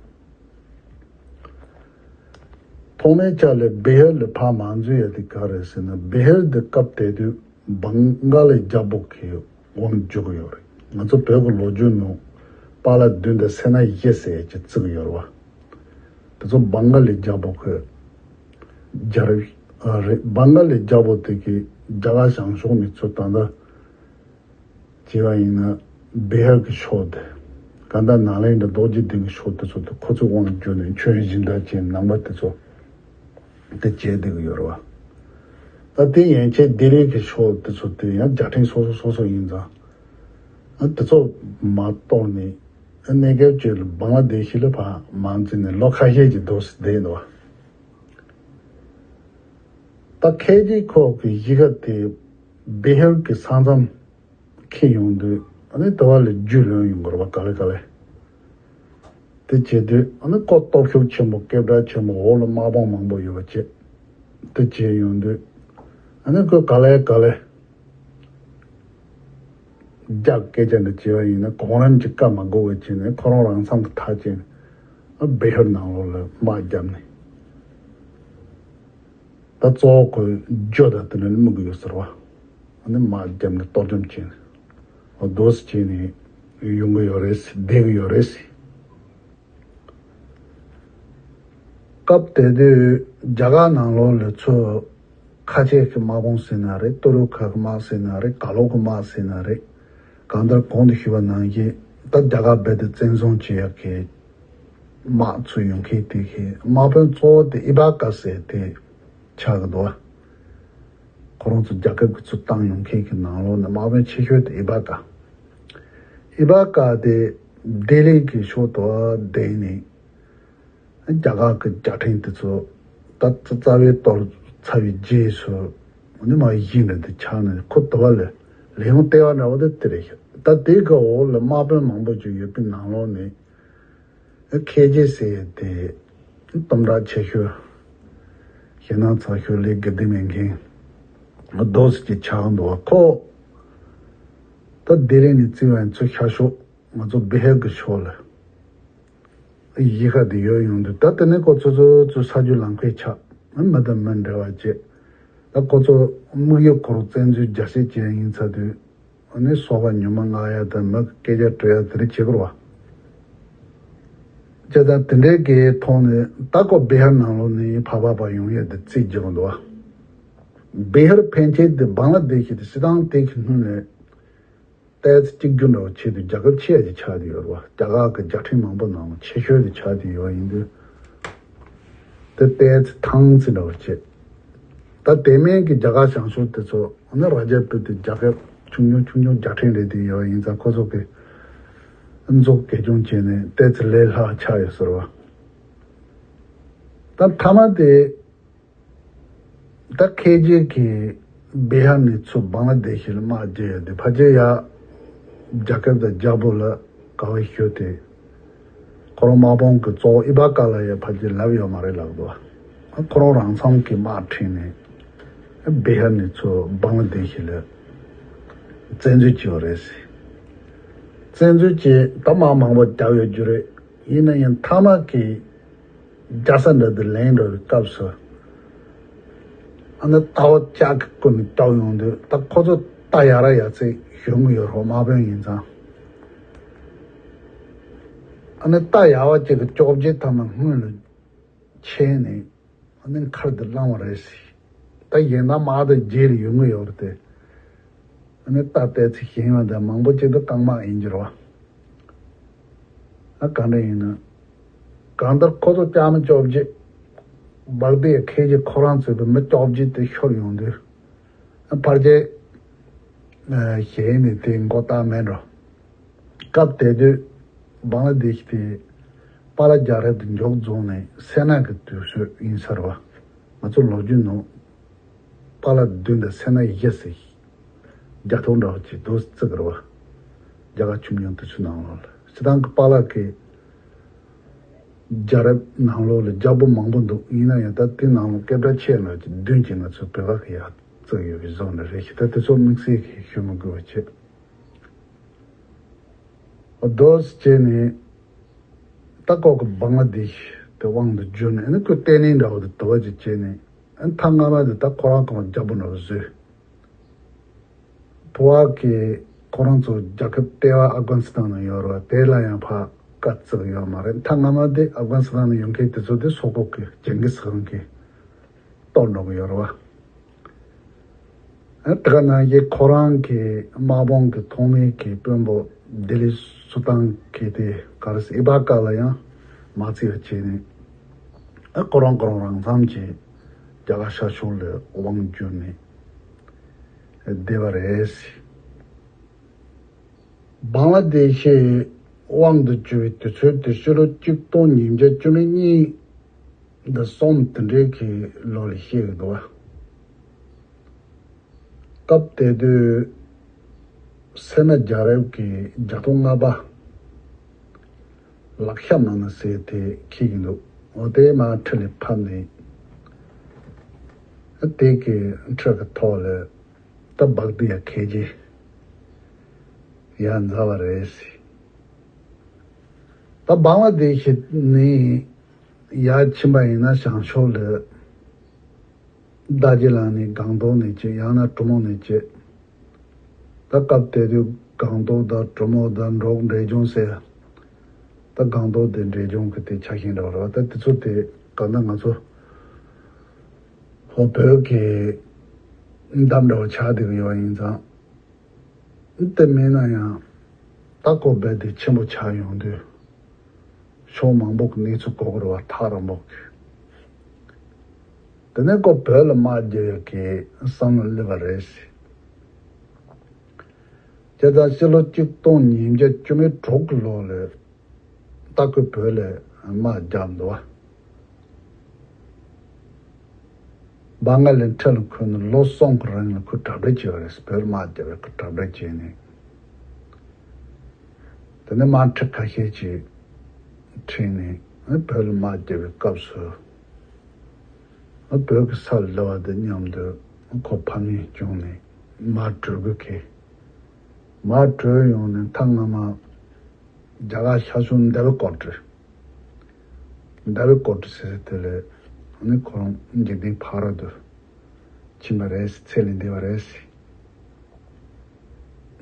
ཐོག་མའི་ཆ་ལ་བི་ཧར་ལ་ཕར་མ་འཛུལ་ཡ་དེ་ག་རེད་ཟེར་ན། བི་ཧར་དེ་སྐབས་དེ་དུས་བང་ག་ལའི་རྒྱལ་པོ་གི་དབང་བསྒྱུར་གི་ཡོད་རེད། ང་ཚོ་བོད་ཀྱི་ལོ་རྒྱུས་ནང་པཱ་ལགས་བདུན་དང་སེ་ན་བཞི་ཟེར་ཅིག་བརྩི་གི་ཡོད་རེད་བ། དེ་ཚོ་བང་ག་ལའི་རྒྱལ་པོ་གི་རྒྱལ་རབས་རེད། བང་ག་ལའི་རྒྱལ་པོ་དེ་གིས་རྒྱ་གར་བྱང་ཕྱོགས་ནས་ཚུར་ད་ལྟ་བྱས་པ་ཡིན་ན་བི་ཧར་གྱི་ཕྱོགས་དེ། གང་ལྟར་ནཱ་ལེནྡྲ་རྡོ་རྗེ་གདན་གྱི་ཕྱོགས་དེ་ཚོ་དེ་ཁོ་ཚོས་དབང་བསྒྱུར་ནས་མཆོད་ཡོན་སྦྱིན་བདག་བྱས་ནང་པ་དེ་ཚོ་དེ་བྱས་བསྡད་ཀྱི་ཡོད་རེད་བ། ད་དེ་ཡན་ཆད་ལྡི་ལི་གི་ཕྱོགས་དེ་ཚོ་དེ་ཡང་རྒྱལ་ཕྲན་སོ་སོ་སོ་སོ་ཡིན་ཙང་། ཨ་དེ་ཚོ་མ་གཏོགས་ནས་ཨ་གནས་སྐབས་ཅིག་ལ་བང་ལ་དེ་ཤི་ལ་ཕར་མ་འཛུལ་ནས་ལོ་ཁ་ཤས་ཀྱི་དུས་སུ་བསྡད་འདུག་བ། ད་ཁེ་ཇི་ཁོག་གི་གཞིས་ཀ་དེ་བི་ཧར་གྱི་ས་མཚམས་འཁེལ་ཡོང་དུས། ཨ་ནི་དེ་བ་ལ་རྒྱུས་ལོན་ཡོང་དགོས་རེད་བ། ག་ལེ་ག་ལེ། དེ་བྱེད་དུས་ཨ་ནི་ཁོ་སྟོབས་ཤུགས་ཆེན་པོ། སྐད་གྲགས་ཆེན་པོ། འོག་ལ་དམག་དཔུང་མང་པོ་ཡོད་པ་བྱས། དེ་བྱས་ཡོང་དུས་ཨ་ནི་ཁོས་ག་ལེ་ག་ལེ་རྒྱག་སྐད་ཆ་འདྲ་བྱས་པ་ཡིན་ན། གོང་རིམ་གྱི་བཀའ་མ་གོ་བ་བྱས་ནས་ཁོ་རང་རང་མཚང་གི་ཐག་བཅད་ནས་ཨ་བི་ཧར་ནང་ལོགས་ལ་དམག་བརྒྱབ་ནས། ད་གཙོ་བོ་ཁོའི་ཇོ་དང་དེ་འདྲ་དམིགས་ཀྱི་ཡོད་ཟེར་བ། ཨ་ནི་དམག་བརྒྱབ་ནས་གཏོར་བཅོམ་བྱས་ནས། འོ་དོ་སི་བྱས་ནས་ཡོང་གི་ཡོད་རེད་ཟེར། བསྡད་ཀྱི་ཡོད་རེད་ཟེར། སྐབས་དེ་དུས་རྒྱ་གར་ནང་ལོགས་ལ་ཚུར་ཁ་ཆེ་གི་དམག་དཔུང་ཟེར་ན་རེད། ཏུ་རུ་ཁ་གི་དམག་ཟེར་ན་རེད། ག་ལོག་གི་དམག་ཟེར་ན་རེད། གང་ལྟར་གོང་དུ་ཞུས་པ་ནང་བཞིན་ད་རྒྱ་གར་རྦད་དེ་བཙན་བཟུང་བྱེད་ཡག་གི་དམག་ཚུར་ཡོང་མཁན་དེ་གི་དམག་དཔོན་གཙོ་བོ་དེ་ཨི་བ་ཀ་ཟེར་དེ་ཆགས་ཀྱི་འདུག་བ། ཁོ་རང་ཚོ་རྒྱལ་ཁབ་ཀྱི་ཚུར་བཏང་ཡོང་མཁན་གྱི་ནང་ལོགས་ནས་དམག་དཔོན་ཆེ་ཤོས་དེ་ཨི་བ་ཀ། ཨི་བ་ཀ་དེ་ལྡི་ལི་གི་ཕྱོགས་དུ་བསྡད་ནས་རྒྱ་གར་གྱི་རྒྱལ་ཕྲན་དེ་ཚོ་ད་རྩ་བའི་གཏོར་ཚར་བའི་རྗེས་སུ་ནི་མ་གཞི་འདྲ་དེ་ཆགས་ནས་ཁོ་དུ་བ་ལ་ལས་ཡོང་ལྟེ་བ་འདྲ་བོ་དེ་དེ་རེད་ཤག་ད་དེ་གི་འོག་ལ་དམག་དཔོན་མང་པོ་ཅིག་ཡོད་པའི་ནང་ལོགས་ནས། ཨ་ཁེ་ཇེ་ཟེར་དེ་གཏུམ་དྲག་ཆེ་ཤོས། ཞེད་སྣང་ཚ་ཤོས། ལས་དགེ་སྡིག་མེད་མཁན་དོ་སི་ཅིག་ཆགས་འདུག་བ། ཁོ་ད་ལྡི་ལི་ནས་བརྩིས་པ་ཡིན་ཚུལ་ཤར་ཕྱོགས་ང་ཚོ་བི་ཧར་གྱི་ཕྱོགས་ལ་གཞིས་ཀ་དེ་ཡོད་ཡོང་དུས། ད་དེ་ནས་ཁོ་ཚོ་ཚོ་ཚོ་ས་རྒྱུ་ལམ་ཁའི་ཆ་མི་དང་མི་འབྲེལ་བ་བྱེད། ད་ཁོ་ཚོ་དམིགས་ཡུལ་ཁོ་རང་བཙན་འཛུལ་རྒྱ་བསྐྱེད་བྱེད་ཡ་ཡིན་ཚར་དུས། ཨ་ནི་སོ་པ་ཉོན་མོངས་མངག་ཡ་དང་མི་སྐད་ཆ་དྲི་ཡ་དེ་འདྲ་བྱེད་དགོས་རེད་བ། བྱས་ཙང་དེ་འདྲའི་གི་ཐོག་ནས་ད་ཁོ་བི་ཧར་ནང་ལོགས་ནས་ཕར་ཕར་ཕར་ཡོང་ཡ་དེ་རྩིས་རྒྱག་གི་འདུག་བ། བི་ཧར་ཕན་ཆད་དེ་བང་ལ་དེ་ཤི་དེ་སི་ཏང་དེ་གི་སྔོན་ནས་ཏོག་ཙམ་གཅིག་གྱུར་འདྲ་བོ་ཆེད་དུ་རྒྱལ་ཁབ་ཆེ་ཡ་ཅིག་ཆགས་བསྡད་ཡོད་རེད་བ། རྒྱ་གར་གི་རྒྱལ་ཕྲན་མང་པོ་ནང་ལ་ཆེ་ཤོས་དེ་ཆགས་བསྡད་ཡོད་པ་ཡིན་དུས། དེ་ཏོག་ཙམ་ཐང་ཙམ་འདྲ་བོ་བྱེད། ད་དེ་མིན་གྱི་རྒྱ་གར་བྱང་ཕྱོགས་དེ་ཚོ་ནི་ར་ཇ་པུ་ཏི་རྒྱལ་ཁབ་ཆུང་ཆུང་ཆུང་ཆུང་རྒྱལ་ཕྲན་རེད་དེ་ཡོད་ཡིན་ཙང་། ཁོ་ཚོ་གི་མཛོག་གས་སྐྱོང་བྱས་ནས་ཏོག་ཙམ་ལས་སླ་ཆགས་ཡོད་ཟེར་བ། ད་མཐའ་མ་དེ་ད་ཁེ་ཇེ་གི་བི་ཧར་ནས་ཚུར་བང་ལ་དེ་ཤི་ལ་དམག་རྒྱག་ཡ་དེ་ཕལ་ཆེར་ཡ། རྒྱལ་ཁབ་དང་རྒྱལ་པོ་ལ་དགའ་བའི་ཞོ་དེ། ཁོ་རང་དམག་དཔུང་གི་གཙོ་བོ་ཨི་བ་ཀ་ལ་ཡ་ཕལ་ཆེར་ལབ་ཡོད་མ་རེད་ལབ་འདུག་ཁོ་རང་རང་མཚང་གི་དམག་ཁྲིད་ནས་བི་ཧར་ནས་ཚུར་བང་ལ་དེ་ཤི་ལ་བཙན་འཛུལ་བྱས་པ་རེད་ཟེར། བཙན་འཛུལ་བྱས་ད་དམག་མང་པོ་བརྒྱབ་ཡོད་རྒྱུ་རེད། ཡིན་ན་ཡང་མཐའ་མ་གི་རྒྱལ་ས་འདྲ་དེ་ལེན་འགྲོ་བའི་སྐབས་སུ། ཨ་ནི་རྟ་བ་ལྕགས་ཀྱི་ཀུན་ནས་བཏོག་ཡོང་དུས། ད་ཁོ་ཚོ་རྟ་ཡག་ར་ཡག་ཚད་ཞོན་གྱི་ཡོད་རེད་བ། དམག་དཔོན་ཡིན་ཙང་། ཨ་ནི་རྟ་ཡག་པ་ཅིག་གི་བཅོ་བརྒྱད་ཐ་མ་སྔོན་ལ་ཆད་ནས། ཨ་ནི་མཁར་དུ་བླངས་པ་རེད་ཟེར། ད་གཞན་དག་དམག་དང་རྗེས་ལ་ཡོང་གི་ཡོད་རེད་དེ། ཨ་ནི་རྟ་བལྟས་ཚེ་ཞེད་ཡོང་དང་མང་པོ་ཅིག་ཏུ་རྐང་དམག་ཡིན་གྱི་རེད་བ། ཨ་གང་འདྲ་ཡིན་ན། གང་ལྟར་ཁོ་ཚོ་ལྕགས་མི་བཅོ་བརྒྱད། སྦག་སྡེ་ཁེ་ཇེ་ཁོ་རང་ཚོའི་མི་བཅོ་བརྒྱད་དེ་ཤོར་ཡོང་དུས། ཨ་ཕལ་ཆེར་ཞེད་ནས་དེ་མགོ་བཏགས་མེད་འགྲོ། སྐབས་དེ་དུས་བང་ལ་དེ་ཤི་དེ་པཱ་ལགས་རྒྱལ་རབས་དེ་མཇུག་རྫོགས་ནས་སེ་ན་གི་དུས་ཚོད་ཡིན་ས་རེད་བ། ང་ཚོ་ལོ་རྒྱུས་ནང་ པཱ་ལགས་བདུན་དང་སེར་སྣ་བཞི་ཟེར། རྒྱ་ཐོག་འདྲ་བ་ཅིག་འདུག་བརྩི་གི་རེད་བ། རྒྱ་གར་ཆོས་འབྱུང་དེ་ཚོའི་ནང་ལོགས་ལ་སྤྱིར་བཏང་གི་པཱ་ལགས་ཀྱི་རྒྱལ་རབས་ནང་ལོགས་ལ་རྒྱལ་པོ་མང་པོ་འདུག་ཡིན་ན་ཡང་ད་དེ་ནང་ལ་སྐད་གྲགས་ཆེ་ན་ཅིག་བདུན་ཅིག་ང་ཚོའི་བོད་པ་གི་ཡར་བརྩི་གི་ཡོད་པའི་བཟོ་འདྲ་རེད་ཤག་ད་དེ་ཚོ་དམིགས་བསལ་གྱི་ཞུ་མི་དགོས་པ་བྱས། རྡོ་སི་བྱས་ནས་ད་ཁོ་གི་བང་ལ་དེ་ཤི་དེ་དབང་དུ་བསྒྱུར་ནས་ཨ་ནི་ཁོས་ལྟས་ངན་འདྲ་བོ་དེ་དུ་བ་ཅིག་བྱས་ནས་ཨ་ནི་ཐ་སྔ་མ་དེ་ད་ཁོ་རང་གང་རྒྱལ་པོ་འདྲ་བོ་བཟོས། ཕོ་བ་གི་ཁོ་རང་ཚོ་རྒྱལ་ཁབ་ལྟེ་བ་ཨབ་གྷ་ནི་སི་ཐན་ནང་ཡོད་རེད་བ། དེ་ལ་ཡང་ཕར་བཀའ་བརྩི་གི་ཡོད་མ་རེད། ཐ་སྔ་མ་དེ་ཨབ་གྷ་ནི་སི་ཐན་ནང་ཡོང་མཁན་དེ་ཚོ་དེ་སོག་པོ་གི་ཇིང་གིས་ཁཱན་གི་གཏོར་འགྲོ་གི་ཡོད་རེད་བ། ཨ་དེ་ག་ནང་བཞིན་ཁོ་རང་གི་དམག་དཔུང་གི་ཐོག་མའི་གི་དཔོན་པོ་ལྡི་ལི་སུ་ཏང་གི་དེ་ག་རེ་ཟེར་ཨི་བ་ཀ་ལ་ཡང་མ་བརྩི་བ་བྱས་ནས་ཨ་ཁོ་རང་ཁོ་རང་རང་མཚམས་ཀྱི་རྒྱ་གར་ཤར་ཕྱོགས་ལ་དབང་བསྒྱུར་ནས་བསྡད་པ་རེད། བང་ལ་དེ་ཤི་དབང་དུ་བསྒྱུར་བའི་དུས་ཚོད་དེ་ཕྱི་ལོ་གཅིག་སྟོང་ཉིས་བརྒྱ་བཅུ་མེད་གཉིས་འདི་གསུམ་དེ་འདྲའི་གི་ལོ་ལ་བཤད་གི་འདུག་བ། སྐབས་དེ་དུས་སེར་སྣ་རྒྱལ་རབས་ཀྱི་རྒྱལ་ཐོ་ལྔ་པ་ལག་ཤ་མ་ན་ཟེར་དེ་འཁྱེར་གི་འདུག་འོ་དེ་མར་ཁྲི་ལ་ཕབ་ནས་དེ་གི་ཁྲི་གི་ཐོག་ལ་ད་སྦག་ཏུ་ཡ་ཁེ་ཇི་ཡ་མཛའ་བ་རེད། ད་བང་ལ་དེ་ཤི་ནས་ཡར་ཕྱིན་པ་ཡིན་ན་བྱང་ཕྱོགས་ལ་རྡོ་རྗེ་གླིང་ནས་སྒང་ཏོག་ནས་བྱས་ཡང་ན་གྲུ་མོ་ནས་བྱས། ད་སྐབས་དེ་དུས་སྒང་ཏོག་དང་གྲུ་མོ་དང་འབྲོག་འབྲས་ལྗོངས་ཟེར། ད་སྒང་ཏོག་དེ་འབྲས་ལྗོངས་ཀྱི་དེ་ཆ་ཤས་འདྲ་བ་རེད་བ། ད་དེ་ཚོ་དེ་ག་ན་ང་ཚོ་ཧོ་བོད་ཀྱི་འདབས་འདྲ་བ་ཆགས་བསྡད་ཀྱི་ཡོད་པ་ཡིན་ཙང་། དེ་མིན་ན་ཡང་ད་ཁོ་རྦད་དེ་ཆེན་པོ་ཆགས་ཡོང་དུས་ཕྱོགས་མང་པོ་གི་གནས་ཚུལ་གོ་གི་རེད་བ། ཐག་རིང་པོ་གི། དེ་ནས་ཁོ་བོད་ལ་དམག་རྒྱག་ཡག་གི་བསམ་བློ་སླེབས་པ་རེད། བྱས་ཙང་ཕྱི་ལོ་གཅིག་སྟོང་ཉིས་བརྒྱ་བཅུ་མེད་དྲུག་གི་ལོ་ལ་ད་ཁོས་བོད་ལ་དམག་རྒྱབ་འདུག་བ། བང་ལ་ཁྲི་ལ་འཁོད་ནས་ལོ་གསུམ་གྱི་རིང་ལ་ཁོས་གྲ་སྒྲིག་བྱས་པ་རེད། བོད་ལ་དམག་རྒྱབ་པའི་ཁོས་གྲ་སྒྲིག་བྱས་ནས། དེ་ནས་དམག་ཁྲི་ཁ་ཤས་ཅིག་ཁྲིད་ནས་བོད་ལ་དམག་རྒྱབ་པའི་སྐབས་སུ། བོད་ཀྱི་ས་ལ་བསྡད་པ་དང་མཉམ་དུ་ཁོ་ཕ་མས་སྐྱོང་ནས་མར་བྲོས་དགོས་ཁེལ། མར་བྲོས་ཡོང་ནས་མཐའ་མ་རྒྱ་གར་ཤར་ཕྱོགས་མདའ་བའི་ཀོ་ཊི། མདའ་བའི་ཀོ་ཊི་ཟེར་དེ་ལས་ནི་ཁོ་རང་འཇིག་རྟེན་ཕ་རོལ་ཏུ་ཕྱིན་པ་རེད། ཚེ་ལས་འདས་པ་རེད།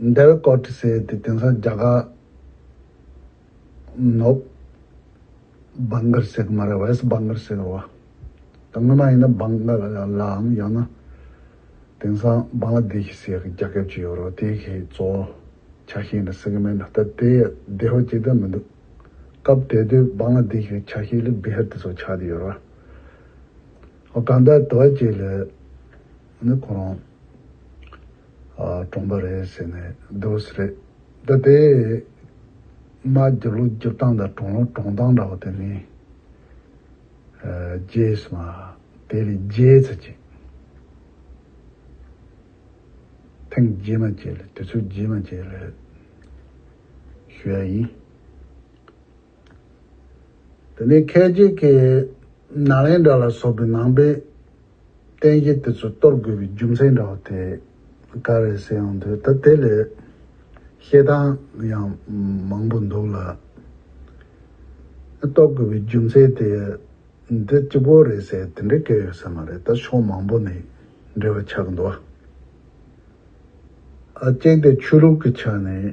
མདའ་བའི་ཀོ་ཊི་ཟེར་དེ་དེང་སང་རྒྱ་གར་ནོར་བུ་བང་གར་ཟེར་གི་མ་རེད། ཝེ་སི་བང་གར་ཟེར་གི་རེད་བ། ད་སྔོན་མ་ཡིན་ན་བང་གར་ལའང་ཡང་ན་དེང་སང་བང་ལ་དེ་ཤི་ཟེར་གི་རྒྱལ་ཁབ་ཅིག་ཡོད་རེད་བ། དེ་གི་གཙོ་བོ་ཆ་ཤས་འདྲ་ཟེར་གི་མེད་ན། ད་དེ་བདེ་བོ་ཅིག་ད་མི་འདུག་སྐབས་དེ་དུས་བང་ལ་དེ་ཤི་ཆ་ཤས་ལ་བི་ཧར་དེ་ཚོ་ཆགས་བསྡད་ཡོད་རེད་བ། ཨོ་གང་ལྟར་དུ་བ་ཅིག་ལ་ནི་ཁོ་རང་ཨ་གྲོངས་པ་རེད་ཟེར་ནས་འདུག་སེ་རེད། ད་དེ་མ་རྒྱབ་ལོག་རྒྱབ་སྟངས་དང་གྲོངས་ལོག་གྲོངས་སྟངས་འདྲ་བོ་དེ་ནི་ཨ་རྗེས་སུ་མ་དེ་ལས་རྗེས་ཚ་ཅིག་ཐེངས་རྗེས་མ་ཅིག་ལ་དུས་ཚོད་རྗེས་མ་ཅིག་ལ་ཞུ་ཡ་ཡིན། དེ་ནས་ཁ་ཆེ་གི་ནཱ་ལེནྡྲ་ལ་སོགས་པའི་ནང་པའི་རྟེན་གཞི་དེ་ཚོ་གཏོར་དགོས་པའི་རྒྱུ་མཚན་འདྲ་བོ་དེ་ག་རེ་ཟེར་ཡོང་དུས། ད་དེ་ལས་བཤད་སྟངས་ཡང་མང་པོ་འདུག་ལ། གཏོར་དགོས་པའི་རྒྱུ་མཚན་དེ་འདི་གཅིག་པོ་རེད་ཟེར་དེ་འདྲའི་སྐད་ཡོད་ས་མ་རེད། ད་ཕྱོགས་མང་པོ་ནས་འབྲེལ་བ་ཆགས་ཀྱི་འདུག་བ། ཨ་གཅིག་དེ་ཆོས་ལུགས་ཀྱི་ཆ་ནས་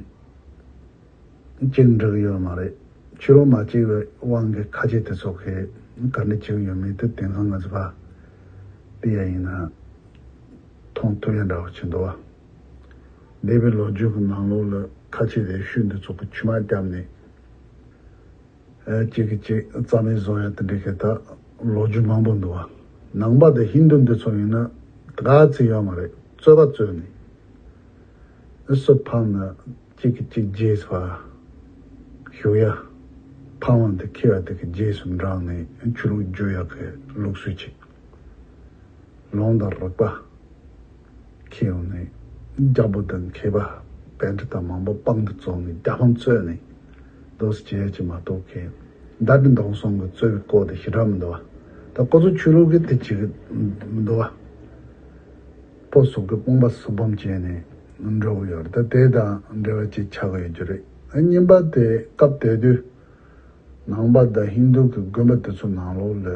གཅིག་འགྲིག་ཡོད་མ་རེད། ཆོས་ལུགས་མ་གཅིག་པའི་དབང་གིས་ཁ་ཆེ་དེ་ཚོ་གིས་ག་འདྲ་བྱེད་ཀྱི་ཡོད་མེད་དེ་དེང་སང་ང་ཚོ་ཕར་བལྟས་ཡ་ཡིན་ན་མཐོང་ཐུབ་ཡ་འདྲ་བོ་བྱེད་འདུག་བ། འདས་པའི་ལོ་རྒྱུས་ཀྱི་ནང་ལོགས་ལ་ཁ་ཆེ་དེ་ཤུལ་འདི་ཚོ་གི་ཆུ་དམག་བརྒྱབ་ནས། ཨ་གཅིག་གིས་གཅིག་རྩ་མེད་བཟོ་ཡ་དེ་འདྲ་གི་ད་ལོ་རྒྱུས་མང་པོ་འདུག་བ། ནང་པ་དང་ཧིན་དུ་འདི་ཚོ་ཡིན་ན་ད་ག་ཚོད་ཡོད་མ་རེད། རྩོད་པ་རྩོད་ནས་སུ་ཕམ་ན་གཅིག་གིས་གཅིག་རྗེས་སུ་ཞུགས་ཡ། ཕམ་བ་དེ་ཁེ་བ་དེ་གི་རྗེས་སུ་འབྲངས་ནས་ཆོས་ལུགས་བསྒྱུར་ཡག་གི་ལུགས་སྲོལ་ཅིག་ལུང་དང་རིགས་པ། ཁྱེར་ཡོང་ནས་རྒྱལ་པོ་དང་མཁས་པ་པཎྜི་ཏ་མང་པོ་དཔང་དུ་བཙོང་ནས་རྒྱལ་ཕམ་རྩོད་ནས་འདུག་སེ་བྱེད་ཀྱི་མ་གཏོགས། ཁེ་མདའ་གྲི་མདུང་གསུམ་གྱིས་རྩོད་པའི་སྐོར་དེ་ཞེ་དྲག་མི་འདུག་བ། ད་ཁོ་ཚོ་ཆོས་ལུགས་ཀྱི་དེ་བྱེད་ཀྱི་མི་འདུག་བ། ཕོ་སོག་གི་དཔུང་པ་སུ་སྦོམ་བྱས་ནས་འགྲོ་གི་ཡོད་རེད། ད་དེ་དང་འབྲེལ་བ་ཅིག་ཆགས་ཀྱི་ཡོད་རྒྱུ་རེད། ཨ་གཉིས་པ་དེ་སྐབས་དེ་དུས་ནང་པ་དང་ཧིན་དུ་གི་དགོན་པ་དེ་ཚོ་ནང་ལོགས་ལ་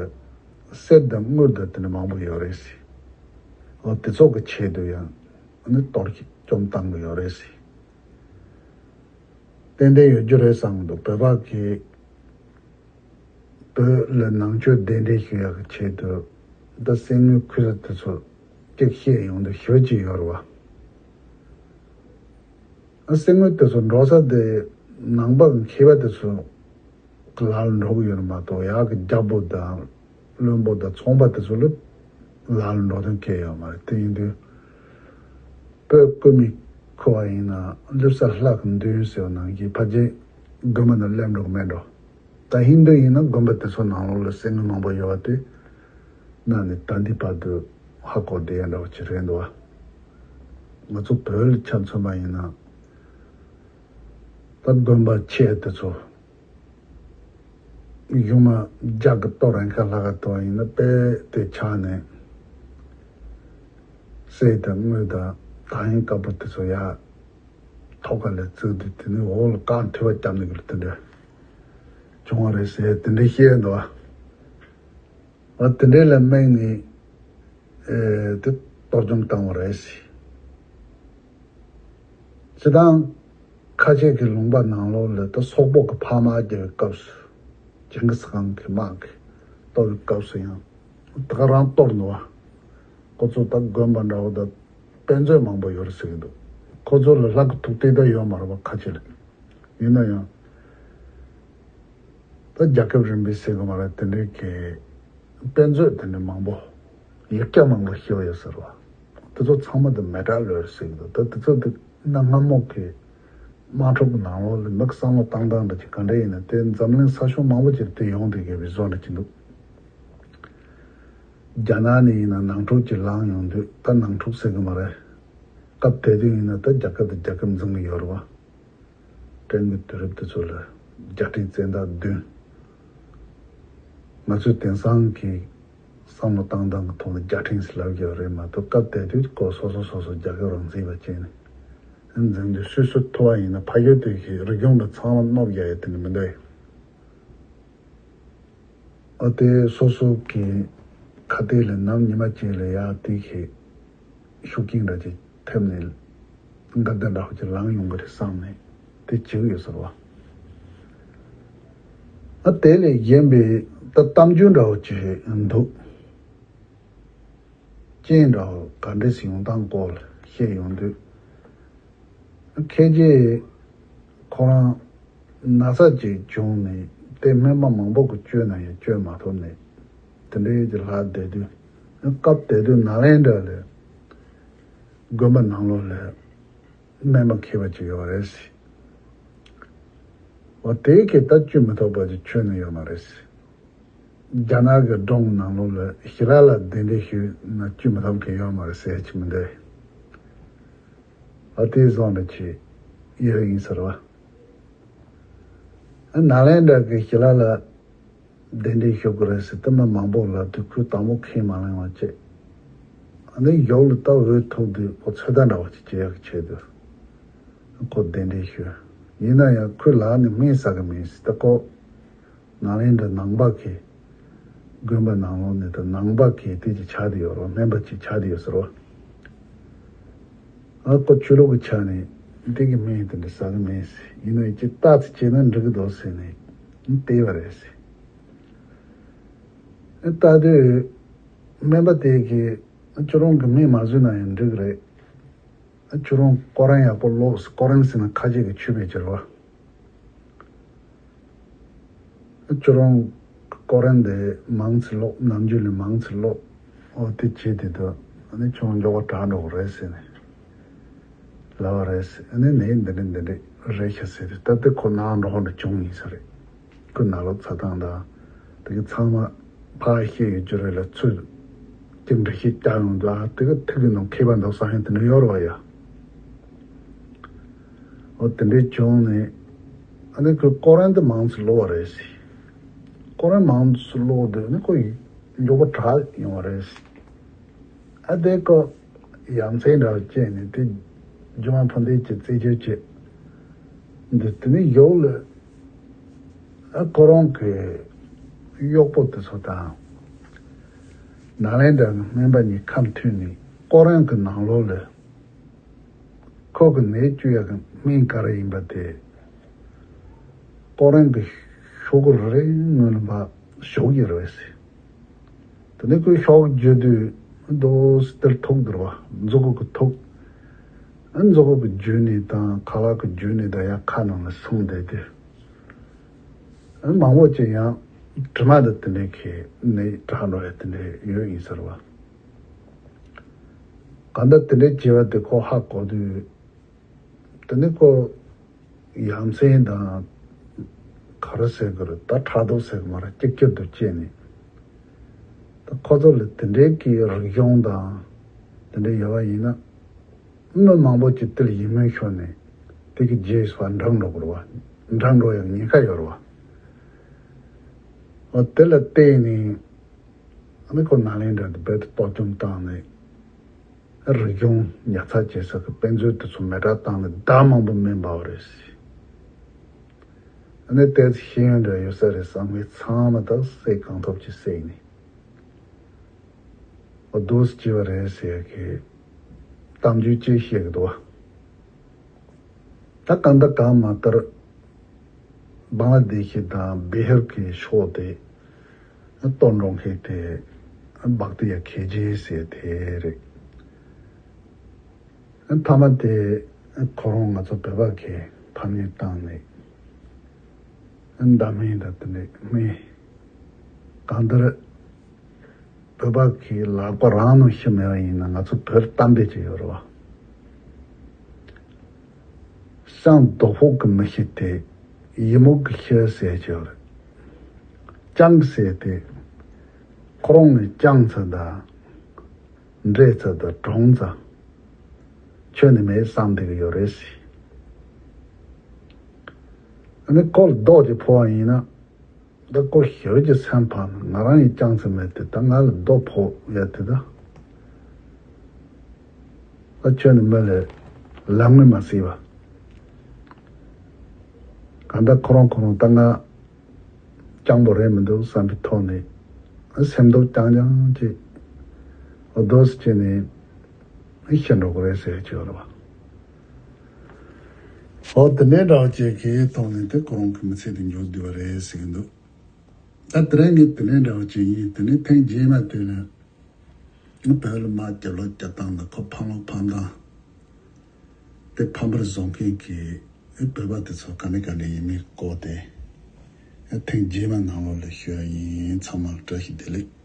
གསེར་དང་དངུལ་དང་དེ་འདྲ་མང་པོ་ཡོད་རེད་ཟེར། འོ་དེ་ཚོ་གི་ཆེད་དུ་ཡང་ཨ་ནི་གཏོར་བཅོམ་བཏང་གི་ཡོད་རེད་ཟེར། ཏན་ཏན་ཡོད་རྒྱུ་རེད་བསམ་གི་འདུག་བོད་པ་གིས་བོད་ལ་ནང་ཆོས་གདན་འདྲེན་ཞུ་ཡག་གི་ཆེད་དུ་ད་གསེར་དངུལ་ཁུ་ས་དེ་ཚོ་གཅིག་བཤད་ཡོང་དུས་ཞེ་པོ་ཅིག་ཡོད་རེད་བ། ཨ་གསེར་དངུལ་དེ་ཚོ་འགྲོ་ས་དེ་ནང་པ་གི་མཁས་པ་དེ་ཚོ་གི་ལག་ལ་འགྲོ་གི་ཡོད་རེད་མ་གཏོགས། ཡག་གི་རྒྱལ་པོ་དང་བློན་པོ་དང་ཚོང་པ་དེ་ཚོ་ལ་ལག་ལ་འགྲོ་དོན་གང་ཡང་ཡོད་མ་རེད། དེ་ཡིན་དུས་བོད་བཀོད་མི་ཁུ་བ་ཡིན་ན་གླེབ་ས་ལྷ་གི་མདུན་ཟེར་བ་ནང་བཞིན་ཕལ་ཆེར་དགོན་པ་ནང་སླེབས་འགྲོ་གི་མེད་འགྲོ། ད་ཧིན་དུ་ཡིན་ན་དགོན་པ་དེ་ཚོ་ནང་ལོགས་ལ་གསེར་དངུལ་མང་པོ་ཡོད་པ་དེ་གནའ་ནས་ད་ལྟའི་བར་དུ་ཧ་གོ་བསྡད་ཡ་འདྲ་བོ་ཅིག་རེད་འདུག་བ། ང་ཚོ་བོད་ལ་ཆ་མཚོན་པ་ཡིན་ན། ད་དགོན་པ་ཆེ་དེ་ཚོ་གཞུང་མ་རྒྱ་གི་གཏོར་རན་ཁ་ལྷ་ཁ་གཏོར་ཡིན་ན་དཔེ་དེ་ཆགས་ནས་གསེར་དང་དངུལ་དང་དང་ཡིན་དཀར་པོ་དེ་ཚོ་ཡར་ཐོག་ཁ་ལ་བཙུགས་དུས་དེ་ནས་འོག་ལ་གང་ཐུབ་པ་བརྒྱབ་ནས་གི་ལ་དེ་འདྲ་བྱུང་བ་རེད་ཟེར་དེ་འདྲ་བཤད་འདུག་བ། ཨ་དེ་འདྲའི་ལ་དམིགས་ནས་ཨེ་དེ་གཏོར་བཅོམ་བཏང་བ་རེད་ཟེར། སྤྱིར་བཏང་ཁ་ཆེ་གི་ལུང་པ་ནང་ལོགས་ལ་ད་སོག་པོ་གི་ཕ་མ་རྒྱལ་བའི་སྐབས་སུ་ཇིང་གི་སི་ཁང་གི་དམག་གིས་གཏོར་བའི་སྐབས་སུ་ཡང་ད་ག་རང་གཏོར་འདུག་བ། ཁོ་ཚོ་ད་དགོན་པ་འདྲ་བོ་ད་དཔེ་མཛོད་མང་པོ་ཡོད་རེད་ཟེར་གི་འདུག་ཁོ་ཚོ་ལ་ལྷ་གི་ཐུགས་གཏད་ད་ཡོད་མ་རེད་བ་ཁ་ཆེ་ལ། ཡིན་ན་ཡང་། ད་རྒྱལ་ཁབ་རིམ་པས་ཟེར་གི་མ་རེད། དེ་འདྲའི་གི་དཔེ་མཛོད་དེ་འདྲ་མང་པོ་ཡིག་བརྒྱ་མང་པོ་ཤེས་པ་ཡོད་ཟེར་བ། དེ་ཚོ་ཚང་མ་དེ་མེ་སྲེག་ལོས་ཟེར་གི་འདུག་ད་དེ་ཚོ་དེ་གནའ་སྔ་མོ་གི་དམག་འཁྲུག་གི་ནང་ལོགས་ལ་མི་གི་བསམ་བློ་བཏང་སྟངས་འདྲ་ཅིག་ག་འདྲ་ཡིན་ན། དེ་འཛམ་གླིང་ས་ཕྱོགས་མང་པོ་ཅིག་དེ་ཡོང་བསྡད་ཀྱི་བའི་བཟོ་འདྲ་ཅིག་འདུག་རྒྱ་ནག་ནས་ཡིན་ན་ནང་འཁྲུག་ཅིག་ལངས་ཡོང་དུས་ད་ནང་འཁྲུག་ཟེར་གི་མ་རེད། སྐབས་དེ་དུས་ཡིན་ན་ད་རྒྱལ་ཁབ་དང་རྒྱལ་ཁབ་འཛིང་གི་ཡོད་རེད་བ། ཀྲན་གྱི་དུས་རབས་དེ་ཚོ་ལ་རྒྱལ་ཕྲན་བཙན་བདག་བདུན། ང་ཚོའི་དེང་སང་གི་བསམ་བློ་བཏང་སྟངས་ཀྱི་ཐོག་ནས་རྒྱལ་ཕྲན་ཟེར་ལབ་ཀྱི་ཡོད་རེད་མ་གཏོགས། སྐབས་དེ་དུས་ཁོ་སོ་སོ་སོ་སོ་རྒྱལ་ཁབ་རང་བཙན་པ་བྱས་ནས་འཛིང་དུས་སུས་སུ་ཐུབ་པ་ཡིན་ན་ཕ་ཡུལ་དེ་གི་རིག་གཞུང་ལ་ཚང་མ་གནོད་རྒྱག་ཡ་དེ་ནི་མི་འདུག་ཨ་དེ་སོ་སོ་གི་ཁ་གཏད་ལ་ནམ་ཉི་མ་གཅིག་ལ་ཡ་དེ་གི་ཤུགས་རྐྱེན་འདྲ་ཅིག་ཐེབས་ནས་འགལ་ཟླ་འདྲ་བོ་ཅིག་ལངས་ཡོང་གི་རེད་བསམ་ནས་དེ་བྱེད་ཀྱི་ཡོད་ཟེར་བ། ཨ་དེ་ལས་གཞན་པའི་ད་གཏམ་རྒྱུད་འདྲ་བོ་ཅིག་འདུག་རྐྱེན་འདྲ་བོ་ག་འདྲས་ཡོང་སྟངས་སྐོར་ལ་བཤད་ཡོང་དུས། ཁ་ཆེ་ཁོ་རང་ན་ཚ་ཅིག་བྱུང་ནས་དེ་སྨན་པ་མང་པོ་གིས་བཅོས་ན་ཡང་བཅོས་མ་ཐུབ་ནས་དེ་འདྲའི་གི་ལྷག་བསྡད་དུས། སྐབས་དེ་དུས་ནཱ་ལེནྡྲ་ལ་དགོན་པ་ནང་ལོགས་ལ་སྨན་པ་མཁས་པ་ཅིག་ཡོད་རེད་ཟེར། འོ་དེ་གིས་ད་བཅོས་མི་ཐུབ་པ་ཅིག་བཅོས་ནི་ཡོད་མ་རེད་ཟེར། རྒྱ་ནག་གི་སྒྲུང་ནང་ལོགས་ལ་ཞི་ལ་ལ་གདན་འདྲེན་ཞུས་ན་བཅོས་མི་ཐུབ་མཁན་ཡོད་མ་རེད་ཟེར་གྱི་མི་འདུག་ཨ་དེ་བཟོ་འདྲ་ཅིག་ཡོད་ཡིན་ཟེར་བ། ཨ་ནཱ་ལེནྡྲ་གི་ཞི་ལ་ལ་གདན་འདྲེན་ཞུ་དགོས་རེད་ཟེར་དེ་མི་མང་པོ་ལབ་དུས་ཁོས་དང་པོ་ཁས་མ་ལེན་པ་བྱས། ཨ་ནི་ཡོག་ལ་ད་འོས་ཐོབ་དུས་ཁོ་ཚོད་ལྟ་འདྲ་བོ་ཅིག་བྱེད་ཡག་གི་ཆེད་དུ་ཁོ་གདན་འདྲེན་ཞུས། ཡིན་ན་ཡང་ཁོའི་ལག་ནས་སྨན་ཟ་གི་མེད་ཟེར། ད་ཁོ་ནཱ་ལེནྡྲ་ནང་པ་གི་དགོན་པ་ནང་ལོགས་ནས་ད་ནང་པ་གི་དེ་ཅིག་ཆགས་བསྡད་ཡོད་རེད། སྨན་པ་ཅིག་ཆགས་བསྡད་ཡོད་ཟེར་བ། ཨ་ཁོ་ཆོས་ལུགས་ཀྱི་ཆ་ནས་འདི་གི་སྨན་དེ་འདྲ་ཟ་གི་མེད་ཟེར། ཡིན་ན་ཡང་ཅིག་ལྟ་ཙམ་བྱས་ན་འགྲིག་གི་འདུག་ཟེར་ནས་བལྟས་པ་རེད་ཟེར། ཨ་ལྟ་དུས་སྨན་པ་དེ་གིས་ཁྱོད་རང་གིས་སྨན་མ་ཟོས་ན་ཡང་འགྲིག་གི་རེད། ཁྱོད་རང་ཀོ་རན་ཡག་པོ་ཀློག་ཀོ་རན་ཟེར་ན་ཁ་ཆེ་གི་ཆོས་པའི་ཕྱིར་བ། ཁྱོད་རང་ཀོ་རན་དེ་མང་ཙམ་ཀློག་ནམ་རྒྱུན་ལས་མང་ཙམ་ཀློག་འོ་དེ་བྱས་དེ་དུས་ཨ་ནི་ཁྱོད་རང་མགྱོགས་པོ་དྲག་འགྲོ་གི་རེད་ཟེར་ནས་ལབ་པ་རེད་ཟེར། ཨ་ནི་ནས་འདི་འདྲ་འདི་འདྲ་རེད་ཤག་ཟེར་དུས་ད་དེ་ཁོ་ནང་འགྲོ་འགྲོ་བྱུང་ཡིན་ས་རེད། ཁོའི་ནང་ལོགས་ཚ་ཐང་དང་དེ་གི་ཚང་མ་ཕར་བཤད་ཡོད་རྒྱུ་རེད་ལ་ཚུར་ ཅིག་འགྲེལ་བཤད་བརྒྱབ་ཡོང་དུས། ཨ། དེ་གི་ཐིག་གི་ནང་མཁས་པ་འདུག་བསམ་ཡང་དེ་འདྲ་ཡོད་རེད་བ་ཡ། འོ། དེ་འདྲའི་བྱུང་ནས། ཨ་ནི་ཁོས་ཀོ་རན་དེ་མང་ཙམ་ཀློག་པ་རེད་ཟེར། ཀོ་རན་མང་ཙམ་ཀློག་དུས་ནི་ཁོ་ཡི་མགྱོགས་པོ་དྲག་ཡོང་བ་རེད་ཟེར། ཨ། དེ་ཁོ་ཡ་མཚན་འདྲ་བ་སྐྱེས་ནས། དེ་སྒྱུ་མ་ཕུ་འདེད་ཀྱི་རྩེད་འཇོ་བྱེད་འདི། དེ་ནས་གཞུག་ལ། ཨ། ཁོ་རང་གི་གཡོག་པོ་དེ་ཚོ་དང་ནཱ་ལེནྡྲ་གི་སྨན་པ་གཉིས་ཁ་མཐུན་ནས། ཀོ་རན་གི་ནང་ལོགས་ལ་ཁོ་གི་ནད་བཅོས་ཡག་གི་སྨན་ག་རེ་ཡིན་པ་དེ་ཀོ་རན་གི་ཤོག་གུ་རེ་རེ་སྔོན་ལ་ཕར་ཞོག་གི་རེད་ཟེར། དེ་ནས་ཁོས་ཤོག་བརྗོད་དུས། འདུག་སེ་དེར་ཐུག་འདུག་བ། མཛུབ་གུ་གིས་ཐུག་ཨ། མཛུབ་གུ་གིས་བརྒྱུད་ནས་དང་ཁ་ལག་གིས་བརྒྱུད་ནས་དང་ཡང་ཁ་ནང་ལ་སོང་བསྡད་དུས། ཨ། མང་པོ་ཅིག་ཡང་དྲི་མ་དང་དེ་འདྲའི་གི་ནད་དྲག་འགྲོ་ཡ་དེ་འདྲ་ཡོད་ཡིན་ཟེར་བ། གང་ལྟར་དེ་འདྲའི་བྱས་པ་དེ་ཁོ་ཧ་གོ་དུས། དེ་ནས་ཁོ་ཡ་མཚན་དང་ག་རེ་ཟེར་དགོས་རེད། ད་ཕྲག་དོག་ཟེར་གི་མ་རེད། གཅིག་གྱུར་དུ་སྐྱེས་ནས། ད་ཁོ་ཚོ་ལ་དེ་འདྲའི་གི་རིག་གཞུང་དང་དེ་འདྲ་ཡོད་པ་ཡིན་ན། མི་མང་པོ་ཅིག་དེ་ལ་ཡིད་སྨོན་ཤོར་ནས་དེ་གི་རྗེས་སུ་འབྲང་འགྲོ་དགོས་རེད་བ། འབྲང་འགྲོ་ཡག་ཉེན་ཁ་ཡོད་རེད་བ། འོ། དེ་ལ་བརྟེན་ནས། ཨ་ནི་ཁོ་ནཱ་ལེནྡྲ་དེ་རྦད་དེ་གཏོར་བཅོམ་བཏང་ནས། རིག་གཞུང་ཉར་ཚགས་བྱེད་ས་གི་དཔེ་མཛོད་དེ་ཚོ་མེ་སྲེག་བཏང་ནས་ཟླ་མང་པོ་མེ་འབར་བ་རེད་ཟེར། ཨ་ནི་ཏོག་ཙམ་ཤེས་ཡོན་འདྲ་ཡོད་ས་རེད་བསམ་མཁན་ཚང་མ་ད་བསད། གང་ཐུབ་ཅིག་བསད་ནས། འོ། འདུག་སེ་བྱས་པ་རེད་ཟེར་གི་གཏམ་རྒྱུད་ཅིག་བཤད་གི་འདུག་བ། ད་གང་ལྟར་གང་མ་ལྟར་བང་ལ་དེ་ཤི་དང་བི་ཧར་གྱི་ཕྱོགས་དེ་གཏོར་འགྲོ་མཁན་དེ་བྷག་ཏི་ཡ་ཁེ་ཇེ་ཟེར་དེ་རེད། མཐའ་མ་དེ་ཁོ་རང་ང་ཚོ་བོད་པ་གི་ཕམ་ཉེས་བཏང་ནས། མདའ་སྨན་དང་དེ་འདྲའི་སྨན། གང་ལྟར་བོད་པ་གི་ལག་པ་རང་ནང་ཤི་མེད་པ་ཡིན་ན། ང་ཚོ་བོད་གཏམ་དཔེ་ཅིག་ཡོད་རེད་བ། ཤིང་རྡོག་ཕོག་གིས་མི་ཤི་སྟེ། ཡི་མུག་གིས་ཤི་ཟེར་གྱི་ཡོད་རེད། སྤྱང་ཟེར་དེ་ཁོ་རང་ནི་སྤྱང་ཚར་དང་། འདྲེ་ཚ་དང་གྲོང་ཚ། ཁྱོན་ནས་མེད་བསམ་བསྡད་ཀྱི་ཡོད་རེད་ཟེར། ཨ་ནི་ཁོ་ལ་རྡོག་ཅིག་ཕོག་པ་ཡིན་ན། ད་ཁོ་ཞེ་པོ་ཅིག་སེམས་ཕམ་ནས། ང་རང་ཡང་སྤྱང་ཚད་མེད་དེ། ད་ང་ལ་རྡོག་ཕོག་ཡ་དེ་ད། ད་ཁྱོན་ནས་མི་ལ་ལབ་ངོ་མ་སྲིད་པ། གང་ལྟར་ཁོ་རང་ཁོ་རང་ད་ང་སྤྱང་པོ་རེད་མི་འདུག་བསམ་པའི་ཐོག་ནས། སེམས་སྡུག་རྐྱང་རྐྱང་ཅིག་འོ་འདུག་སེ་བྱས་ནས་ཤི་འགྲོ་གི་རེད་ཟེར་གྱི་ཡོད་རེད་བ། འོ། དེ་འདྲའི་འདྲ་བ་ཅིག་གི་ཐོག་ནས་དེ་ཁོ་རང་གི་མི་ཚེ་དེ་མཇུག་བསྡུས་པ་རེད་ཟེར་གྱི་འདུག་ད་དེ་རིང་ངས་དེ་འདྲའི་འདྲ་བ་ཅིག་ཡིན། དེ་ནས་ཐེངས་རྗེས་མ་དེ་ལ་བོད་ལ་དམག་རྒྱབ་ལོག་རྒྱབ་སྟངས་དང་། ཁོ་ཕམ་ལོག་ཕམ་སྟངས། དེ་ཕམ་པར་བཟོ་མཁན་གྱི་བོད་པ་དེ་ཚོ་ག་ནས་ག་ནས་ཡིན་མིན་སྐོར་དེ་ཐེངས་རྗེས་མ་ནང་ལོགས་ལ་ཞུ་ཡ་ཡིན། ཚང་མ་ལ་བཀྲ་ཤིས་བདེ་ལེགས།